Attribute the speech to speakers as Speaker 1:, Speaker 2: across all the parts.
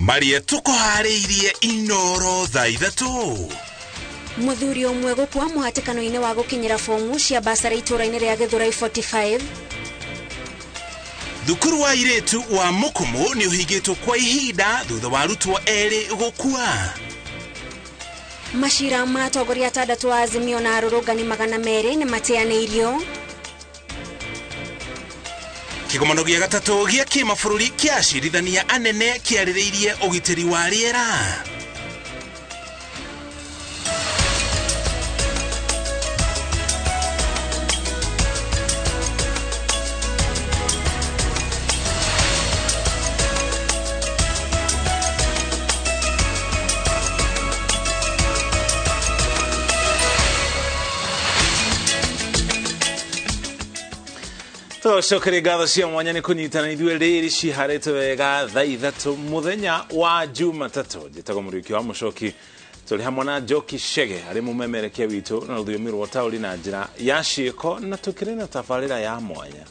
Speaker 1: Marĩa tũkũharĩirie Inoro thaa 3.
Speaker 2: Mũthuri ũmwe gũkua mũhatĩkano-inĩ wa gũkinyĩra fomu cia basarĩ itũũra-inĩ rĩa Gĩthũrai 45.
Speaker 1: Thukuru wa airĩtu wa Mũkũmũ nĩ ũhingĩtwo kwa ihinda thutha wa arutwo erĩ gũkua.
Speaker 2: Macira ma atongoria atandatũ a Azimio na arũrũngani 200 nĩ mateanĩirio.
Speaker 1: Kĩgomano gĩa gatatũ gĩa kĩmabũrũri kĩa acirithania anene kĩarĩrĩirie ũgitĩri wa rĩera.
Speaker 3: Tũcokerie ngatho cia mwanya nĩ kũnyitana ithuĩ rĩrĩ ciharĩte wega thaa 3 mũthenya wa Jumatatũ. Njĩtagwo Mũriũki wa Mũcoki, tũrĩ hamwe na Njoki Chege arĩ mũmemerekia witũ na rũthiomi rwa taũri na njĩra ya ciĩko, na tũkĩrĩ na tabarĩra ya mwanya.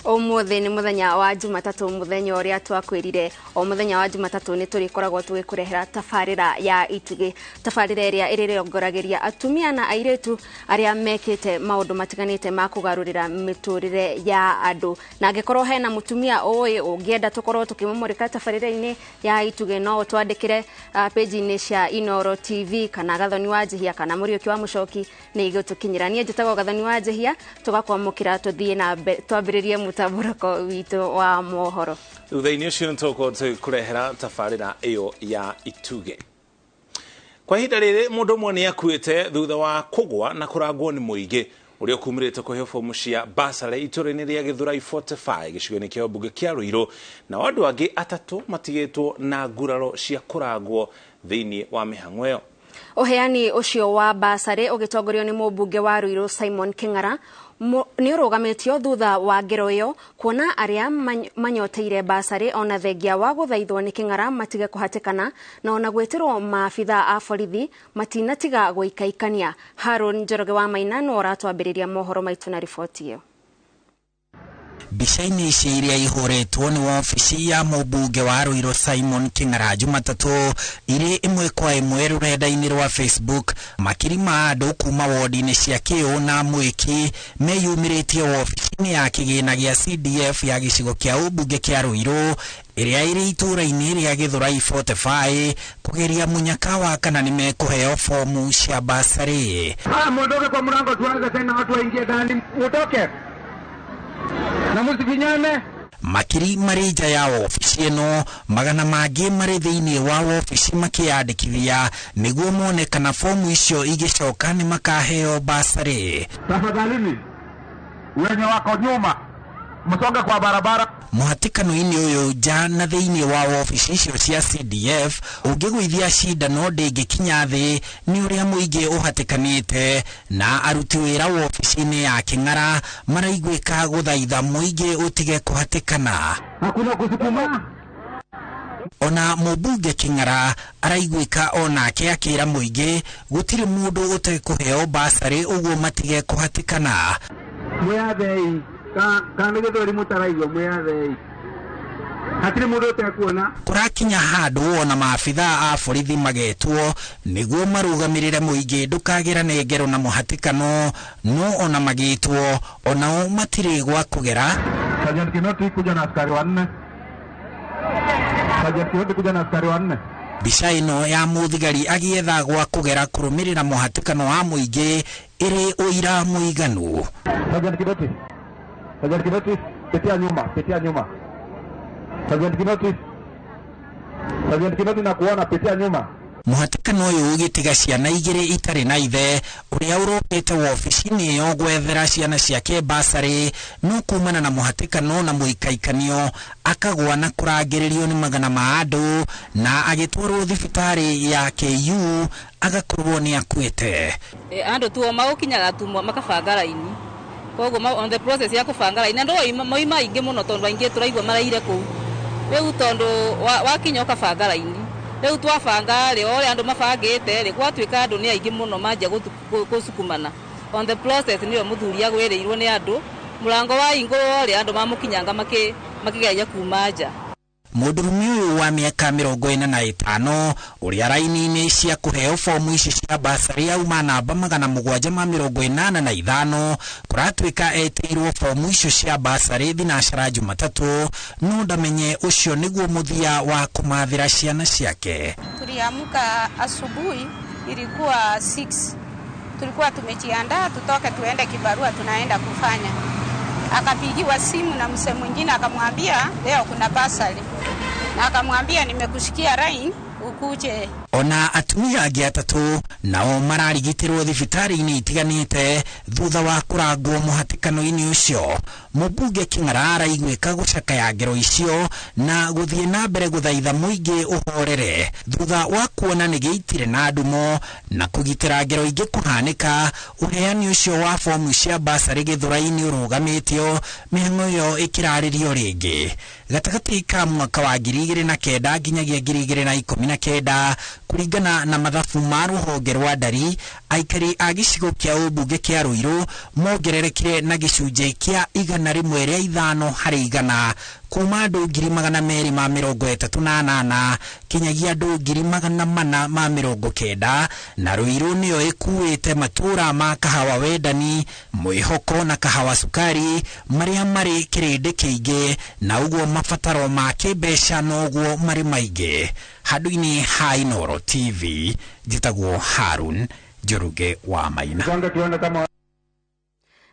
Speaker 2: Ũmũthĩ nĩ mũthenya wa Jumatatũ, mũthenya ũrĩa twakwĩrire o mũthenya wa Jumatatũ nĩ tũrĩkoragwo tũgĩkũrehera tabarĩra ya Itugĩ, tabarĩra ĩrĩa ĩrĩrongoragĩria atumia na airĩtu arĩa mekĩte maũndũ matiganĩte ma kũgarũrĩra mĩtũrĩre ya andũ. Na angĩkorwo hena mũtumia ũĩ ũngĩenda tũkorwo tũkĩmũmũrĩka tabarĩra-inĩ ya Itugĩ, no ũtwandĩkĩre page-inĩ cia Inoro TV kana Gathoni wa Njihia kana Mũriũki wa Mũcoki, nĩ igũtũkinyĩra. Niĩ njĩtagwo Gathoni wa Njihia, tũgakwamũkĩra tũthiĩ na mbere twambĩrĩrie mũtambũrũko witũ wa mohoro.
Speaker 3: Thutha-inĩ ũcio nĩtũgũkorwo tũgĩkũrehera tabarĩra ĩyo ya Itugĩ. Kwa ihinda rĩrĩ mũndũ ũmwe nĩ akuĩte thutha wa kũgwa na kũrangwo nĩ mũingĩ ũrĩa ũkumĩrĩte kũheo fomu cia basarĩ itũũra-inĩ rĩa Gĩthũrai 45 gĩcigo-inĩ kĩa mbunge kĩa Ruiru, na andũ angĩ atatũ matigĩtwo na nguraro cia kũrangwo thĩinĩ wa mĩhang'o ĩyo.
Speaker 2: Ũheani ũcio wa basarĩ ũgĩtongorio nĩ mũmbunge wa Ruiru Simon Kĩng'ara nĩ ũrũgamĩtio thutha wa ngero ĩyo kuona arĩa manyoteire basarĩ ona thengia wa gũthaithwo nĩ Kĩng'ara matige kũhatĩkana na ona gwĩtĩrwo maabitha a borithi matinatiga gũikaikania. Haron Njoroge wa Maina no ũratwambĩrĩria mohoro maitũ na riboti ĩyo.
Speaker 4: Mbica-inĩ ici iria ihũrĩtwo nĩ wabici ya mũmbunge wa Ruiru Simon Kĩng'ara Jumatatũ irĩ ĩmwe kwa ĩmwe rũrenda-inĩ rwa Facebook, makiri ma andũ kuma wodi-inĩ cia Kĩũ na Mwĩki meyumĩrĩtie wabici-inĩ ya kĩgĩna gĩa CDF ya gĩcigo kĩa ũmbunge kĩa Ruiru ĩrĩa ĩrĩ itũũra-inĩ rĩa Gĩthũrai 45 kũgeria mũnyaka wa kana nĩ mekũheo fomu cia basarĩ.
Speaker 5: Haya, muondoke kwa mlango, tuanze tena, watu waingie ndani, mutoke na musifinyane.
Speaker 4: Makiri marĩ nja ya wabici ĩno, magana mangĩ marĩ thĩinĩ wa wabici makĩyandĩkithia nĩguo mone kana fomu icio igĩcoka nĩ makaheo basarĩ.
Speaker 5: Tafadhalini wenye wako nyuma msonge kwa barabara.
Speaker 4: Mũhatĩkano-inĩ ũyũ nja na thĩinĩ wa wabici icio cia CDF ũngĩgũithia cindano ndĩngĩkinya thĩ nĩ ũrĩa mũingĩ ũhatĩkanĩte, na aruti wĩra wabici-inĩ ya Kĩng'ara maraiguĩka gũthaitha mũingĩ ũtige kũhatĩkana.
Speaker 5: Hakuna kusukuma.
Speaker 4: Ona mũmbunge Kĩng'ara araiguĩka onake akĩra mũingĩ gũtirĩ mũndũ ũtekũheo basarĩ ũguo matige kũhatĩkana.
Speaker 5: Mwĩyathei kana gĩthweri mũtaraigua, mwĩyathei hatirĩ mũndũ ũtekuona.
Speaker 4: Kũrakinya handũ ona maabitha a borithi magetwo nĩguo marũgamĩrĩre mũingĩ ndũkagĩrane ngero na mũhatĩkano, no ona magĩtwo onao matirĩ gwa kũgera.
Speaker 5: Sergeant Kinoti kuja na askari wanne. Sergeant Kinoti kuja na askari wanne.
Speaker 4: Mbica ĩno ya mũthigari agĩetha gwa kũgera kũrũmĩrĩra mũhatĩkano wa mũingĩ ĩrĩ ũira mũiganu.
Speaker 5: Sergeant Kinoti, Sergeant Kinoti, pitia nyuma, pitia nyuma. Sergeant Kinoti, Sergeant Kinoti na kuona, pitia nyuma.
Speaker 4: Mũhatĩkano ũyũ ũgĩtiga ciana igĩrĩ itarĩ na ithe ũrĩa ũrokĩte wabici-inĩ ĩyo gwethera ciana ciake basarĩ, no kumana na mũhatĩkano na mũikaikanio akagwa na kũrangĩrĩrio nĩ magana ma andũ na agĩtwarwo thibitarĩ ya KU agakorwo nĩ akuĩte.
Speaker 6: Andũ tu o magũkinyaga tu makabanga raini, koguo on the process ya kũbanga raini andũ moima aingĩ mũno tondũ aingĩ tũraigua maraire kũu. Rĩu tondũ wakinya ũkabanga raini, rĩu twabanga rĩ o ũrĩa andũ mabangĩte rĩ gwatuĩka andũ nĩ aingĩ mũno manjia gũsukumana. On the process nĩyo mũthuri agwĩrĩirwo nĩ andũ, mũrango wahingũrwo rĩ andũ mamũkinyanga makĩgeria kuma nja.
Speaker 4: Mũndũrũme ũyũ wa mĩaka 45 ũrĩa raini-inĩ cia kũheo fomu ici cia basarĩ auma namba 785 kũratuĩka etĩirwo fomu icio cia basarĩ thinacara Jumatatũ, no ndamenye ũcio nĩguo mũthia wa kũmathĩra ciana ciake.
Speaker 7: Tuliamka asubuhi, ilikuwa 6. Tulikuwa tumejiandaa tutoke tuende kibarua tunaenda kufanya. Akapigiwa simu na mzee mwingine akamwambia leo kuna basari. Na akamwambia nimekushikia line ukuje.
Speaker 4: Ona atumia angĩ atatũ nao mararigitĩrwo thibitarĩ-inĩ itiganĩte thutha wa kũrangwo mũhatĩkano-inĩ ũcio. Mũmbunge Kĩng'ara araiguĩka gũcakaya ngero icio na gũthiĩ na mbere gũthaitha mũingĩ ũhorere thutha wa kuona nĩ gĩitire na ndumo na kũgitĩra ngero ingĩ kũhanĩka. Ũheani ũcio wa fomu cia basarĩ Gĩthũrai-inĩ ũrũgamĩtio, mĩhang'o ĩyo ĩkĩrarĩrio rĩngĩ. Gatagatĩ ka mwaka wa 2009 nginyagia 2019 kũringana na mathabu ma rũhonge rwa ndari, aikari a gĩcigo kĩa ũmbunge kĩa Ruiru mongererekire na gĩcunjĩ kĩa 105 harĩ 100 kuma andũ 238 kinyagia andũ 490 na Ruiru nĩyo ĩkuĩte matũra ma Kahawa Wendani, Mwĩhoko na Kahawa Sukari marĩa marĩ kĩrĩndĩ kĩingĩ na ũguo mabataro ma kĩmbeca noguo marĩ maingĩ. Handũ-inĩ ha Inooro TV njĩtagwo Harun Njoroge wa Maina.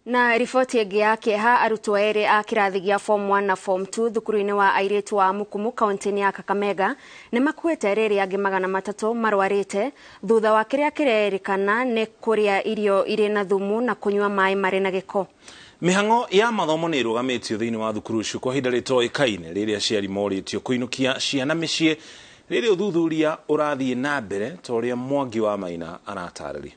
Speaker 2: Na riboti ĩngĩ ya kĩeha, arutwo erĩ a kĩrathi gĩa form 1 na form 2 thukuru-inĩ wa airĩtu wa Mukumu kaunti-inĩ ya Kakamega nĩ makuĩte rĩrĩa angĩ 300 marwarĩte thutha wa kĩrĩa kĩrerĩkana nĩ kũrĩa irio irĩ na thumu na kũnyua maĩ marĩ na gĩko.
Speaker 3: Mĩhang'o ya mathomo nĩ ĩrũgamĩtio thĩinĩ wa thukuru icio kwa ihinda rĩtoĩkaine rĩrĩa aciari morĩtio kũinũkia ciana mĩciĩ rĩrĩa ũthuthuria ũrathiĩ na mbere ta ũrĩa Mwangi wa Maina aratarĩria.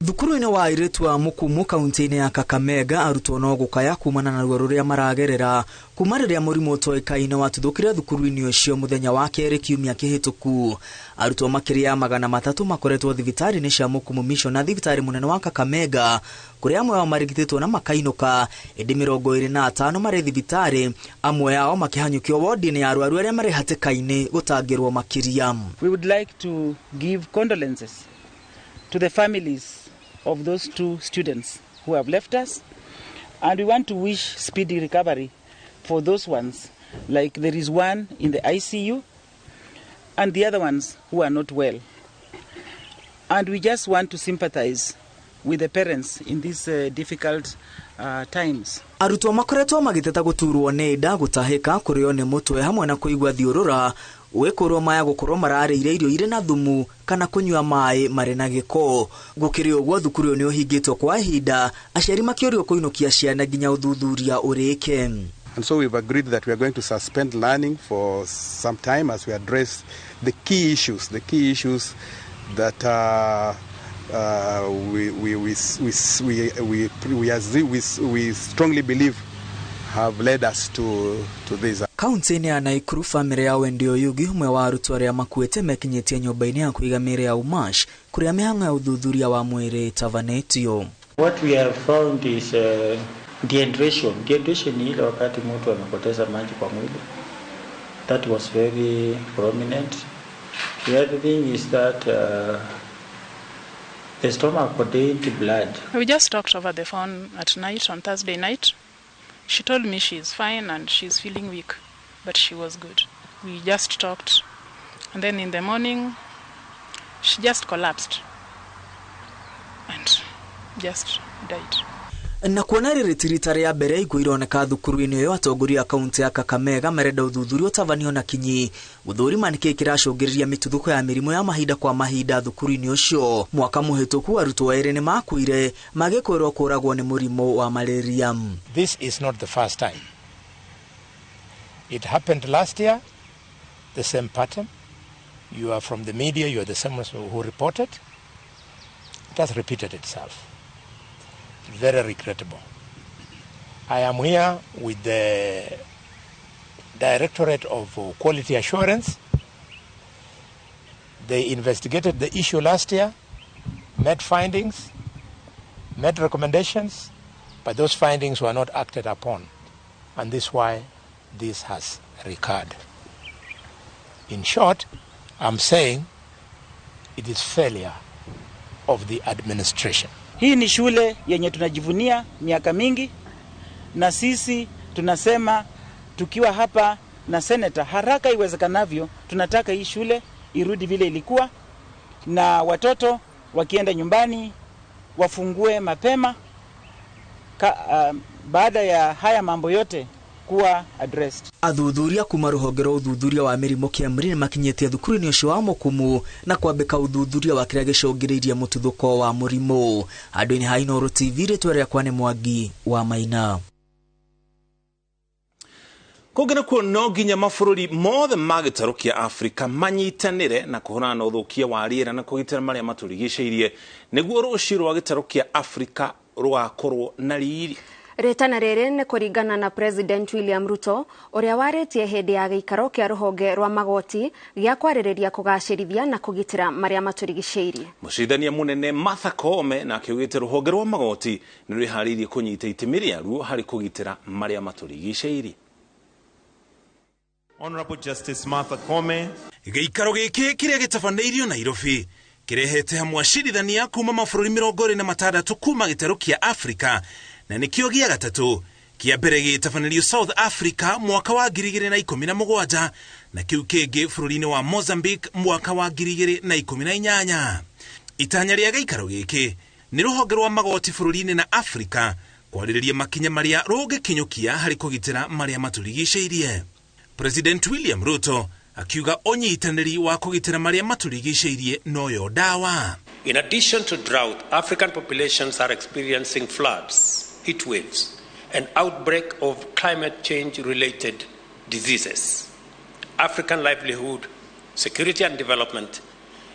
Speaker 8: Thukuru-inĩ wa airĩtu wa Mukumu kaunti-inĩ ya Kakamega arutwo no gũkaya kumana na ruo rũrĩa maragerera kuma rĩrĩa mũrimũ ũtoĩkaine watuthũkire thukuru-inĩ ũcio mũthenya wa kerĩ kiumia kĩhĩtũku. Arutwo makĩria ya 300 makoretwo thibitarĩ-inĩ cia Mukumu Mission na thibitarĩ mũnene wa Kakamega kũrĩa amwe ao marigitĩtwo na makainũka, ĩndĩ 25 marĩ thibitarĩ, amwe ao makĩhanyũkio wodi-inĩ ya arwaru arĩa marĩ hatĩka-inĩ gũtangĩrwo makĩria.
Speaker 9: We would like to give condolences to the families of those two students who have left us, and we want to wish speedy recovery for those ones, like there is one in the ICU and the other ones who are not well. And we just want to sympathize with the parents in these difficult times.
Speaker 8: Arutwo makoretwo magĩteta gũturwo nĩ nda, gũtahĩka, kũrĩo nĩ mũtwe hamwe na kũigua thiũrũra gwĩkũrwo maya gũkorwo mararĩire irio irĩ na thumu kana kũnyua maĩ marĩ na gĩko. Gũkĩrĩ ũguo thukuru ũyũ nĩ ũhingĩtwo kwa ihinda, aciari makĩũrio kũinũkia ciana nginya ũthuthuria ũrĩke.
Speaker 10: And so we've agreed that we are going to suspend learning for some time as we address the key issues that we strongly believe have led us to this.
Speaker 8: Kaunti-inĩ ya Naikuru famĩlĩ ya Wendy Oyugi ũmwe wa arutwo arĩa makuĩte mekinyĩtie nyũmba-inĩ ya kũiga mĩĩrĩ ya Umash kũrĩa mĩhang'o ya ũthuthuria wa mwĩrĩ ĩtabanĩtio.
Speaker 11: What we have found is dehydration. Dehydration ni ile wakati mtu amepoteza maji kwa mwili. That was very prominent. The other thing is that the stomach contained blood.
Speaker 12: We just talked over the phone at night on Thursday night. She told me she's fine and she's feeling weak, but she was good. We just talked, and then in the morning, she just collapsed and just died.
Speaker 8: Na kuona rĩrĩ ti rita rĩa mbere ikuũ ironeka thukuru-inĩ ũyũ, atongoria a kaunti ya Kakamega marenda ũthuthuria ũtabanio na kinyi gũthũrima nĩkĩĩ kĩracũngĩrĩria mĩtuthũko ya mĩrimũ ya mahinda kwa mahinda thukuru-inĩ ũcio. Mwaka mũhĩtũku arutwo erĩ nĩ makuire magĩkwĩrwo kũragwo nĩ mũrimũ wa malaria.
Speaker 13: This is not the first time. It happened last year, the same pattern. You are from the media, you are the same ones who reported. It has repeated itself. Very regrettable. I am here with the Directorate of Quality Assurance. They investigated the issue last year, made findings, made recommendations, but those findings were not acted upon. And this is why this has recurred. In short, I'm saying it is failure of the administration.
Speaker 9: Hii ni shule yenye tunajivunia miaka mingi, na sisi tunasema tukiwa hapa na senator, haraka iwezekanavyo tunataka hii shule irudi vile ilikuwa, na watoto wakienda nyumbani wafungue mapema baada ya haya mambo yote kuwa addressed.
Speaker 8: Athuthuria kuma ruhonge rwa uthuthuria wa mĩrimũ KEMRI nĩmakinyĩtie thukuru-inĩ ũcio wa Mukumu na kwambĩka uthuthuria wa kĩrĩa gĩcũngĩrĩirie mũtuthũko wa mũrimũ. Handũ-inĩ ha Inooro TV, rĩtwa rĩakwa nĩ Mwangi wa Maina.
Speaker 3: Kũngĩ nakuo no nginya mabũrũri mothe ma gĩtarũ kĩa Afrika manyitanĩre na kũhũrana na ũthũkia wa rĩera na kũgitĩra marĩa matũrigicĩirie nĩguo rũciũ rwa gĩtarũ kĩa Afrika rũgakorwo na riri.
Speaker 2: Rĩtana rĩrĩ nĩ kũringana na President William Ruto ũrĩa warĩtie hĩndĩ ya gĩikaro kĩa rũhonge rwa magoti gĩa kwarĩrĩria kũgacĩrithia na kũgitĩra marĩa matũrigicĩirie.
Speaker 3: Mũcirithania mũnene Martha Koome nake augĩte rũhonge rwa magoti nĩ rwĩharĩirie kũnyita itemi rĩaruo harĩ kũgitĩra marĩa matũrigicĩirie.
Speaker 14: Honorable Justice Martha Koome.
Speaker 1: Gĩikaro gĩkĩ kĩrĩa gĩtabanĩirio Nairobi kĩrehete hamwe acirithania kuma mabũrũri 26 kuma gĩtarũ kĩa Afrika, na nĩkĩo gĩa gatatũ. Kĩa mbere gĩtabanĩrio South Africa mwaka wa 2017 na kĩu kĩngĩ bũrũri-inĩ wa Mozambique mwaka wa 2018. Itanya rĩa gĩikaro gĩkĩ nĩ rũhonge rwa magoti bũrũri-inĩ na Afrika kwarĩrĩria makinya marĩa rũngĩkinyũkia harĩ kũgitĩra marĩa matũrigicĩirie. President William Ruto akiuga ũnyitanĩri wa kũgitĩra marĩa matũrigicĩirie noyo ndawa.
Speaker 15: In addition to drought, African populations are experiencing floods, heat waves, and outbreak of climate change-related diseases. African livelihood, security and development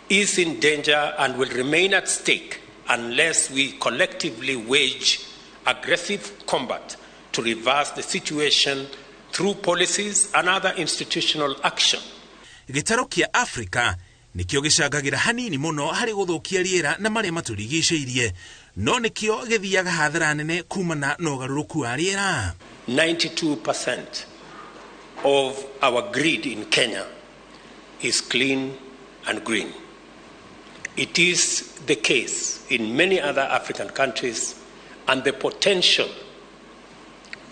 Speaker 15: is in danger and will remain at stake unless we collectively wage aggressive combat to reverse the situation through policies and other institutional action.
Speaker 1: Gĩtarũ kĩa Afrika nĩkĩo gĩcangagĩra hanini mũno harĩ gũthũkia rĩera na marĩa matũrigicĩirie, no nĩkĩo gĩthiaga hathara nene kumana na ũgarũrũku wa rĩera.
Speaker 15: 92% of our grid in Kenya is clean and green. It is the case in many other African countries, and the potential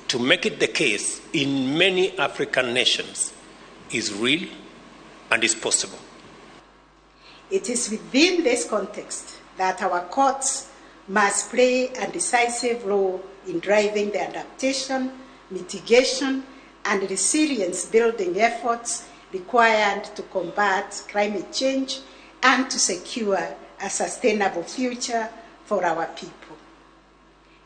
Speaker 15: to make it the case in many African nations is real and is possible.
Speaker 16: It is within this context that our courts must play a decisive role in driving the adaptation, mitigation, and resilience building efforts required to combat climate change and to secure a sustainable future for our people.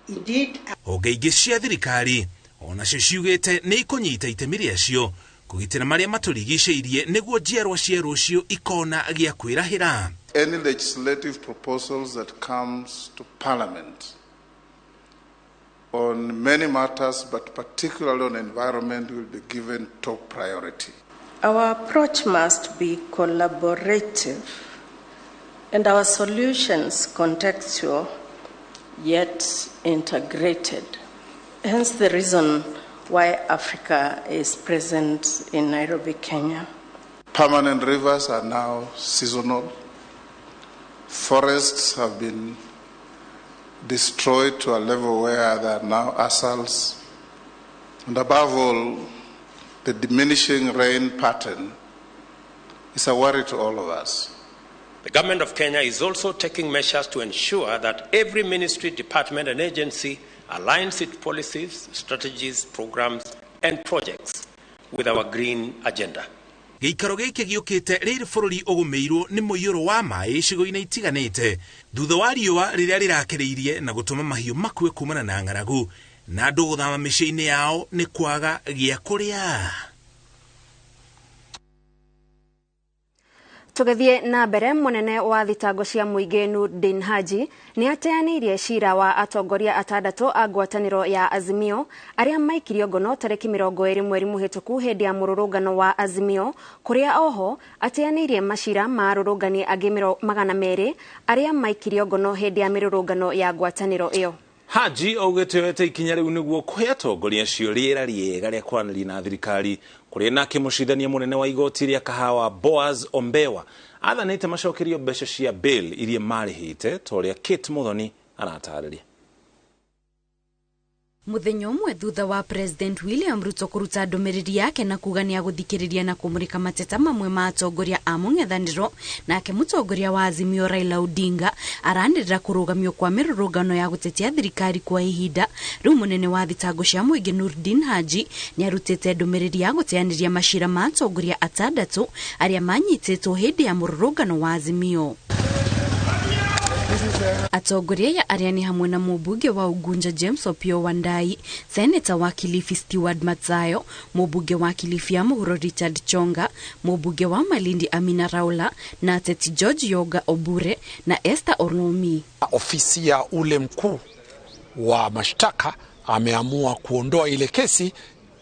Speaker 16: Indeed,
Speaker 1: honge ingĩ cia thirikari onacio ciugĩte nĩ ikũnyita itemi rĩacio kũgitĩra marĩa matũrigicĩirie nĩguo njiarwa cia rũciũ ikona gĩa kwĩrahĩra.
Speaker 17: Any legislative proposals that comes to Parliament on many matters, but particularly on environment, will be given top priority.
Speaker 18: Our approach must be collaborative and our solutions contextual yet integrated. Hence the reason why Africa is present in Nairobi, Kenya.
Speaker 17: Permanent rivers are now seasonal. Forests have been destroyed to a level where there are now assals. And above all, the diminishing rain pattern is a worry to all of us.
Speaker 15: The government of Kenya is also taking measures to ensure that every ministry, department, and agency aligns its policies, strategies, programs, and projects with our green agenda.
Speaker 1: Gĩikaro gĩkĩ gĩũkĩte rĩrĩ bũrũri ũgũmĩirwo nĩ mũiyũro wa maĩ icigo-inĩ itiganĩte thutha wa riũa rĩrĩa rĩrakereirie na gũtũma mahiũ makue kumana na ng'aragu na andũ gũthama mĩciĩ-inĩ yao nĩ kwaga gĩa kũrĩa.
Speaker 2: Tũgĩthiĩ na mbere, mũnene wa thitango cia mũingĩ Nurdin Haji nĩ ateanĩirie cira wa atongoria atandatũ a ngwatanĩro ya Azimio arĩa maikirio ngono tarĩki 20 mweri mũhĩtũku hĩndĩ ya mũrũrũngano wa Azimio, kũrĩa oho ateanĩirie macira ma arũrũngani angĩ 200 arĩa maikirio ngono hĩndĩ ya mĩrũrũngano ya ngwatanĩro ĩyo.
Speaker 3: Haji augĩte oete ikinya rĩu nĩguo kũhe atongoria acio rĩera rĩega rĩa kwaranĩria na thirikari kũrĩa nake mũcirithania mũnene wa igoti rĩa Kahawa Boaz Ombewa athanĩte macokerio mbeca cia bail iria marĩhĩte ta ũrĩa Kate Muthoni aratarĩria.
Speaker 19: Muthenya ũmwe thutha wa President William Ruto kũruta ndũmĩrĩri yake na kuga nĩagũthikĩrĩria na kũmũrĩka mateta mamwe ma atongoria a mũng'ethanĩro, nake mũtongoria wa Azimio Raila Odinga aranĩrĩra kũrũgamio kwa mĩrũrũngano ya gũtetia thirikari kwa ihinda. Rĩu mũnene wa thitango cia mũingĩ Nurdin Haji nĩarutĩte ndũmĩrĩri ya gũteanĩria macira ma atongoria atandatũ arĩa manyitĩtwo hĩndĩ ya mũrũrũngano wa Azimio. Atongoria ya arĩa nĩ hamwe na mũmbunge wa Ugunja James Opiyo Wandayi, seneta wa Kilifi Stewart Matsayo, mũmbunge wa Kilifi ya Mũhuro Richard Chonga, mũmbunge wa Malindi Amina Raula na ateti George Yoga Obure na Esther Oromi.
Speaker 20: Ofisi ya ule mkuu wa mashtaka ameamua kuondoa ile kesi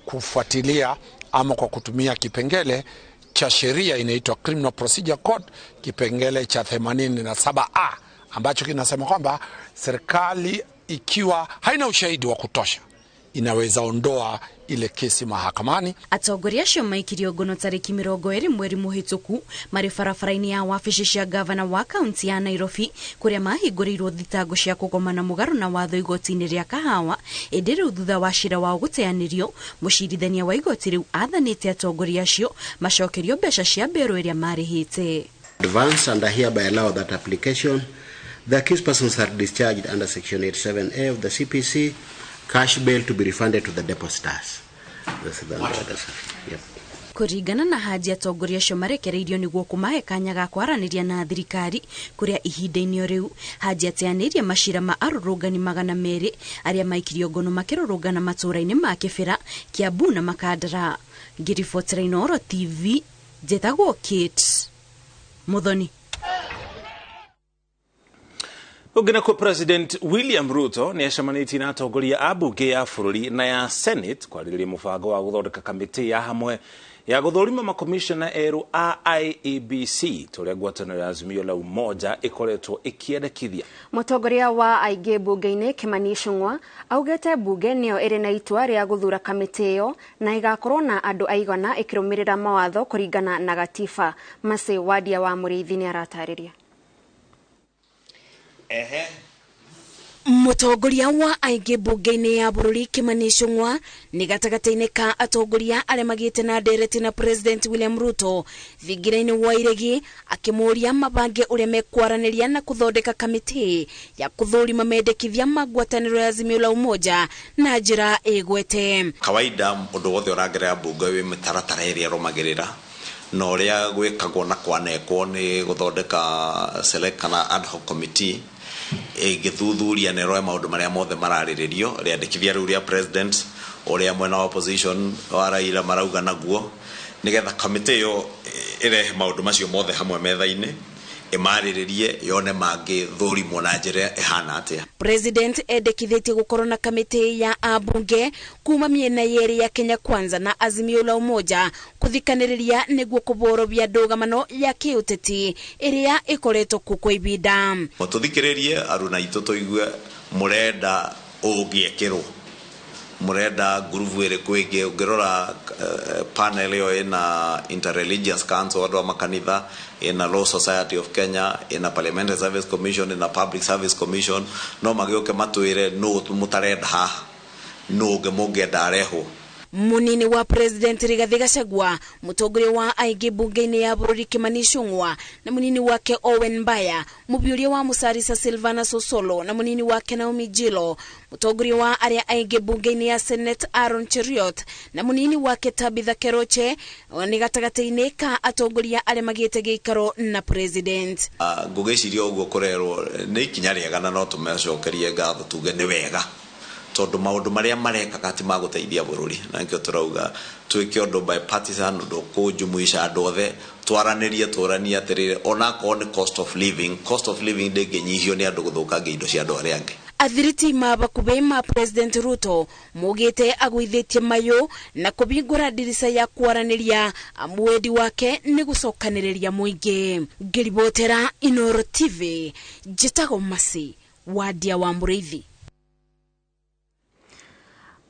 Speaker 20: kufuatilia ama kwa kutumia kipengele cha sheria inaitwa Criminal Procedure Code, kipengele cha 87A ambacho kinasema kwamba serikali ikiwa haina ushahidi wa kutosha inaweza ondoa ile kesi mahakamani.
Speaker 19: Atongoria acio maikirio ngono tariki 20 mweri muhituku mari barabara-inĩ ya wabici cia gavana wa kaunti ya Nairobi kuria mahingũrĩirwo thitango cia kũgomana mũgarũ na watho igoti-inĩ rĩa Kahawa. Ĩndĩ rĩu thutha wa cira wao gũteanĩrio, mũcirithania wa igoti rĩu athanĩte atongoria acio macokerio mbeca cia mbĩrũ ĩrĩa marĩhĩte.
Speaker 21: Advance and I hereby allow that application. The accused persons are discharged under Section 87A of the CPC, cash bail to be refunded to the depositors. Yep.
Speaker 19: Kũringana na Haji, atongoria acio marekereirio nĩguo kũmahe kanya ga kwaranĩria na thirikari kũrĩa ihinda-inĩ o rĩu Haji ateanĩirie macira ma arũrũngani 200 arĩa maikirio ngono makĩrũrũngana matũũra-inĩ ma Kĩbĩra, Kiambu na Makandara. Ngĩribotera Inooro TV, njĩtagwo Kate Muthoni.
Speaker 3: Ũngĩ President William Ruto nĩ acemanĩtie na atongoria a bunge ya bũrũri na ya Senate kwarĩrĩria mũbango wa gũthondeka kamĩtĩ ya hamwe ya gũthũrima makomishona erũ a IEBC ta ũrĩa ngwatanĩro ya Azimio la Umoja ĩkoretwo ĩkĩendekithia.
Speaker 2: Mũtongoria wa aingĩ bunge-inĩ Kimani Ichung'wa augĩte bunge nĩyo ĩrĩ na itua rĩa gũthura kamĩtĩ ĩyo na ĩgakorwo na andũ aigana ĩkĩrũmĩrĩra mawatho kũringana na gatiba. Mercy Wadia wa Mũrĩithi nĩ aratarĩria.
Speaker 19: Mũtongoria wa aingĩ bunge-inĩ ya bũrũri Kimani Ichung'wa nĩ gatagatĩ-inĩ ka atongoria arĩa magĩte na ndereti na President William Ruto thingira-inĩ wa Iregi akĩmũria mabange ũrĩa mekwaranĩria na kũthondeka kamĩtĩ ya kũthũrima mendekithia ma ngwatanĩro ya Azimio la Umoja na njĩra ĩgwete.
Speaker 22: Kawaida ũndũ wothe ũragerera bunge wĩ mĩtaratara ĩrĩa ĩrũmagĩrĩra na ũrĩa gwĩkagwo na kwanekwo nĩ gũthondeka select kana ad hoc committee ĩgĩthuthuria na ĩrore maũndũ marĩa mothe mararĩrĩrio, rĩandĩkithia rĩu rĩa president ũrĩa mwena wa opposition wa Raila marauga naguo, nĩgetha kamĩtĩ ĩyo ĩrehe maũndũ macio mothe hamwe metha-inĩ ĩmarĩrĩrie yone mangĩthũrimwo na njĩra ĩhana atĩa.
Speaker 19: President endekithĩtie gũkorwo na kamĩtĩ ya ambunge kuma mĩena yerĩ ya Kenya Kwanza na Azimio la Umoja kũthikanĩrĩria nĩguo kũborobia ndũgamano ya kĩũteti ĩrĩa ĩkoretwo kuo kwa ibinda.
Speaker 22: Tũthikĩrĩrie aruna aitũ tũigue mũrenda ũngĩekĩrwo, mũrenda ngurubu ĩrĩkũ ĩngĩ. Ũngĩrora panel ĩyo ĩna Interreligious Council, andũ a makanitha, ĩna Law Society of Kenya, ĩna Parliamentary Service Commission, ĩna Public Service Commission, no magĩũke matwĩre nũ mũtarenda haha, nũ ũngĩ mũngĩenda arehwo.
Speaker 19: Munini wa President Rigathi Gachagua, mũtongoria wa aingĩ bunge-inĩ ya bũrũri Kimani Ichung'wa na munini wake Owen Mbaya, mũbiũria wa Musarisa Silvana Sosolo na munini wake Naomi Jilo, mũtongoria wa arĩa aingĩ bunge-inĩ ya Senate Aaron Cheruiyot na munini wake Tabitha Keroche nĩ gatagatĩ-inĩ ka atongoria arĩa magĩte gĩikaro na President.
Speaker 22: Ngũgĩciria ũguo kũrerwo nĩ ikinya rĩega na no tũmacokerie ngatho tuge nĩ wega, tondũ maũndũ marĩa marekaga ti ma gũteithia bũrũri, na nĩkĩo tũrauga twĩke ũndũ bipartisan, ũndũ kũnjumuica andũ othe, twaranĩrie tũranie atĩrĩrĩ, onakorwo nĩ cost of living, cost of living ndĩngĩnyihio nĩ andũ gũthũkangia indo cia andũ arĩa angĩ.
Speaker 19: Athiriti ma bakubĩ ma President Ruto mugĩte agũithĩtie mayũ na kũbingũra ndirica ya kwaranĩria mwendi wake nĩ gũcokanĩrĩria mũingĩ. Ngĩribotera Inooro TV, njĩtagwo Mercy Wadia wa Mũrĩithi.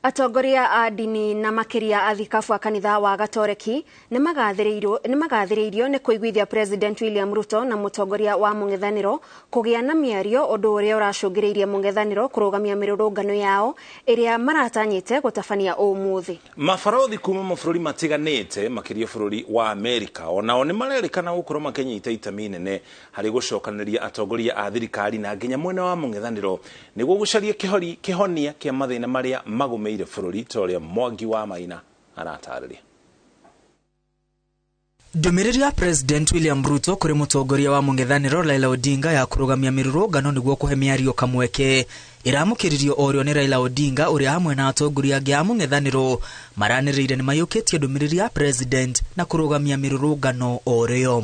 Speaker 2: Atongoria a ndini na makiria athikabu a kanitha wa Gatoreki nĩ magathĩrĩirio nĩ kũiguithia President William Ruto na mũtongoria wa mũng'ethanĩro kũgĩa na mĩario, ũndũ ũrĩa ũracũngĩrĩirie mũng'ethanĩro kũrũgamia mĩrũrũngano yao ĩrĩa maratanyĩte gũtabania ũmũthĩ.
Speaker 3: Mabarothi kuma mabũrũri matiganĩte makĩria bũrũri wa Amerika onao nĩ marerĩkana gũkorwo makĩnyita itemi inene harĩ gũcokanĩria atongoria a thirikari na nginya mwena wa mũng'ethanĩro nĩguo gũcaria kĩhonia kĩa mathĩna marĩa magũmĩire bũrũri ta ũrĩa Mwangi wa Maina aratarĩria.
Speaker 8: Ndũmĩrĩri ya President William Ruto kũrĩ mũtongoria wa mũng'ethanĩro Raila Odinga ya kũrũgamia mĩrũrũngano nĩguo kũhe mĩario kamweke ĩramũkĩririo orĩo nĩ Raila Odinga ũrĩa hamwe na atongoria angĩ a mũng'ethanĩro maranĩrĩire nĩ mayũkĩtie ndũmĩrĩri ya President na kũrũgamia mĩrũrũngano orĩo.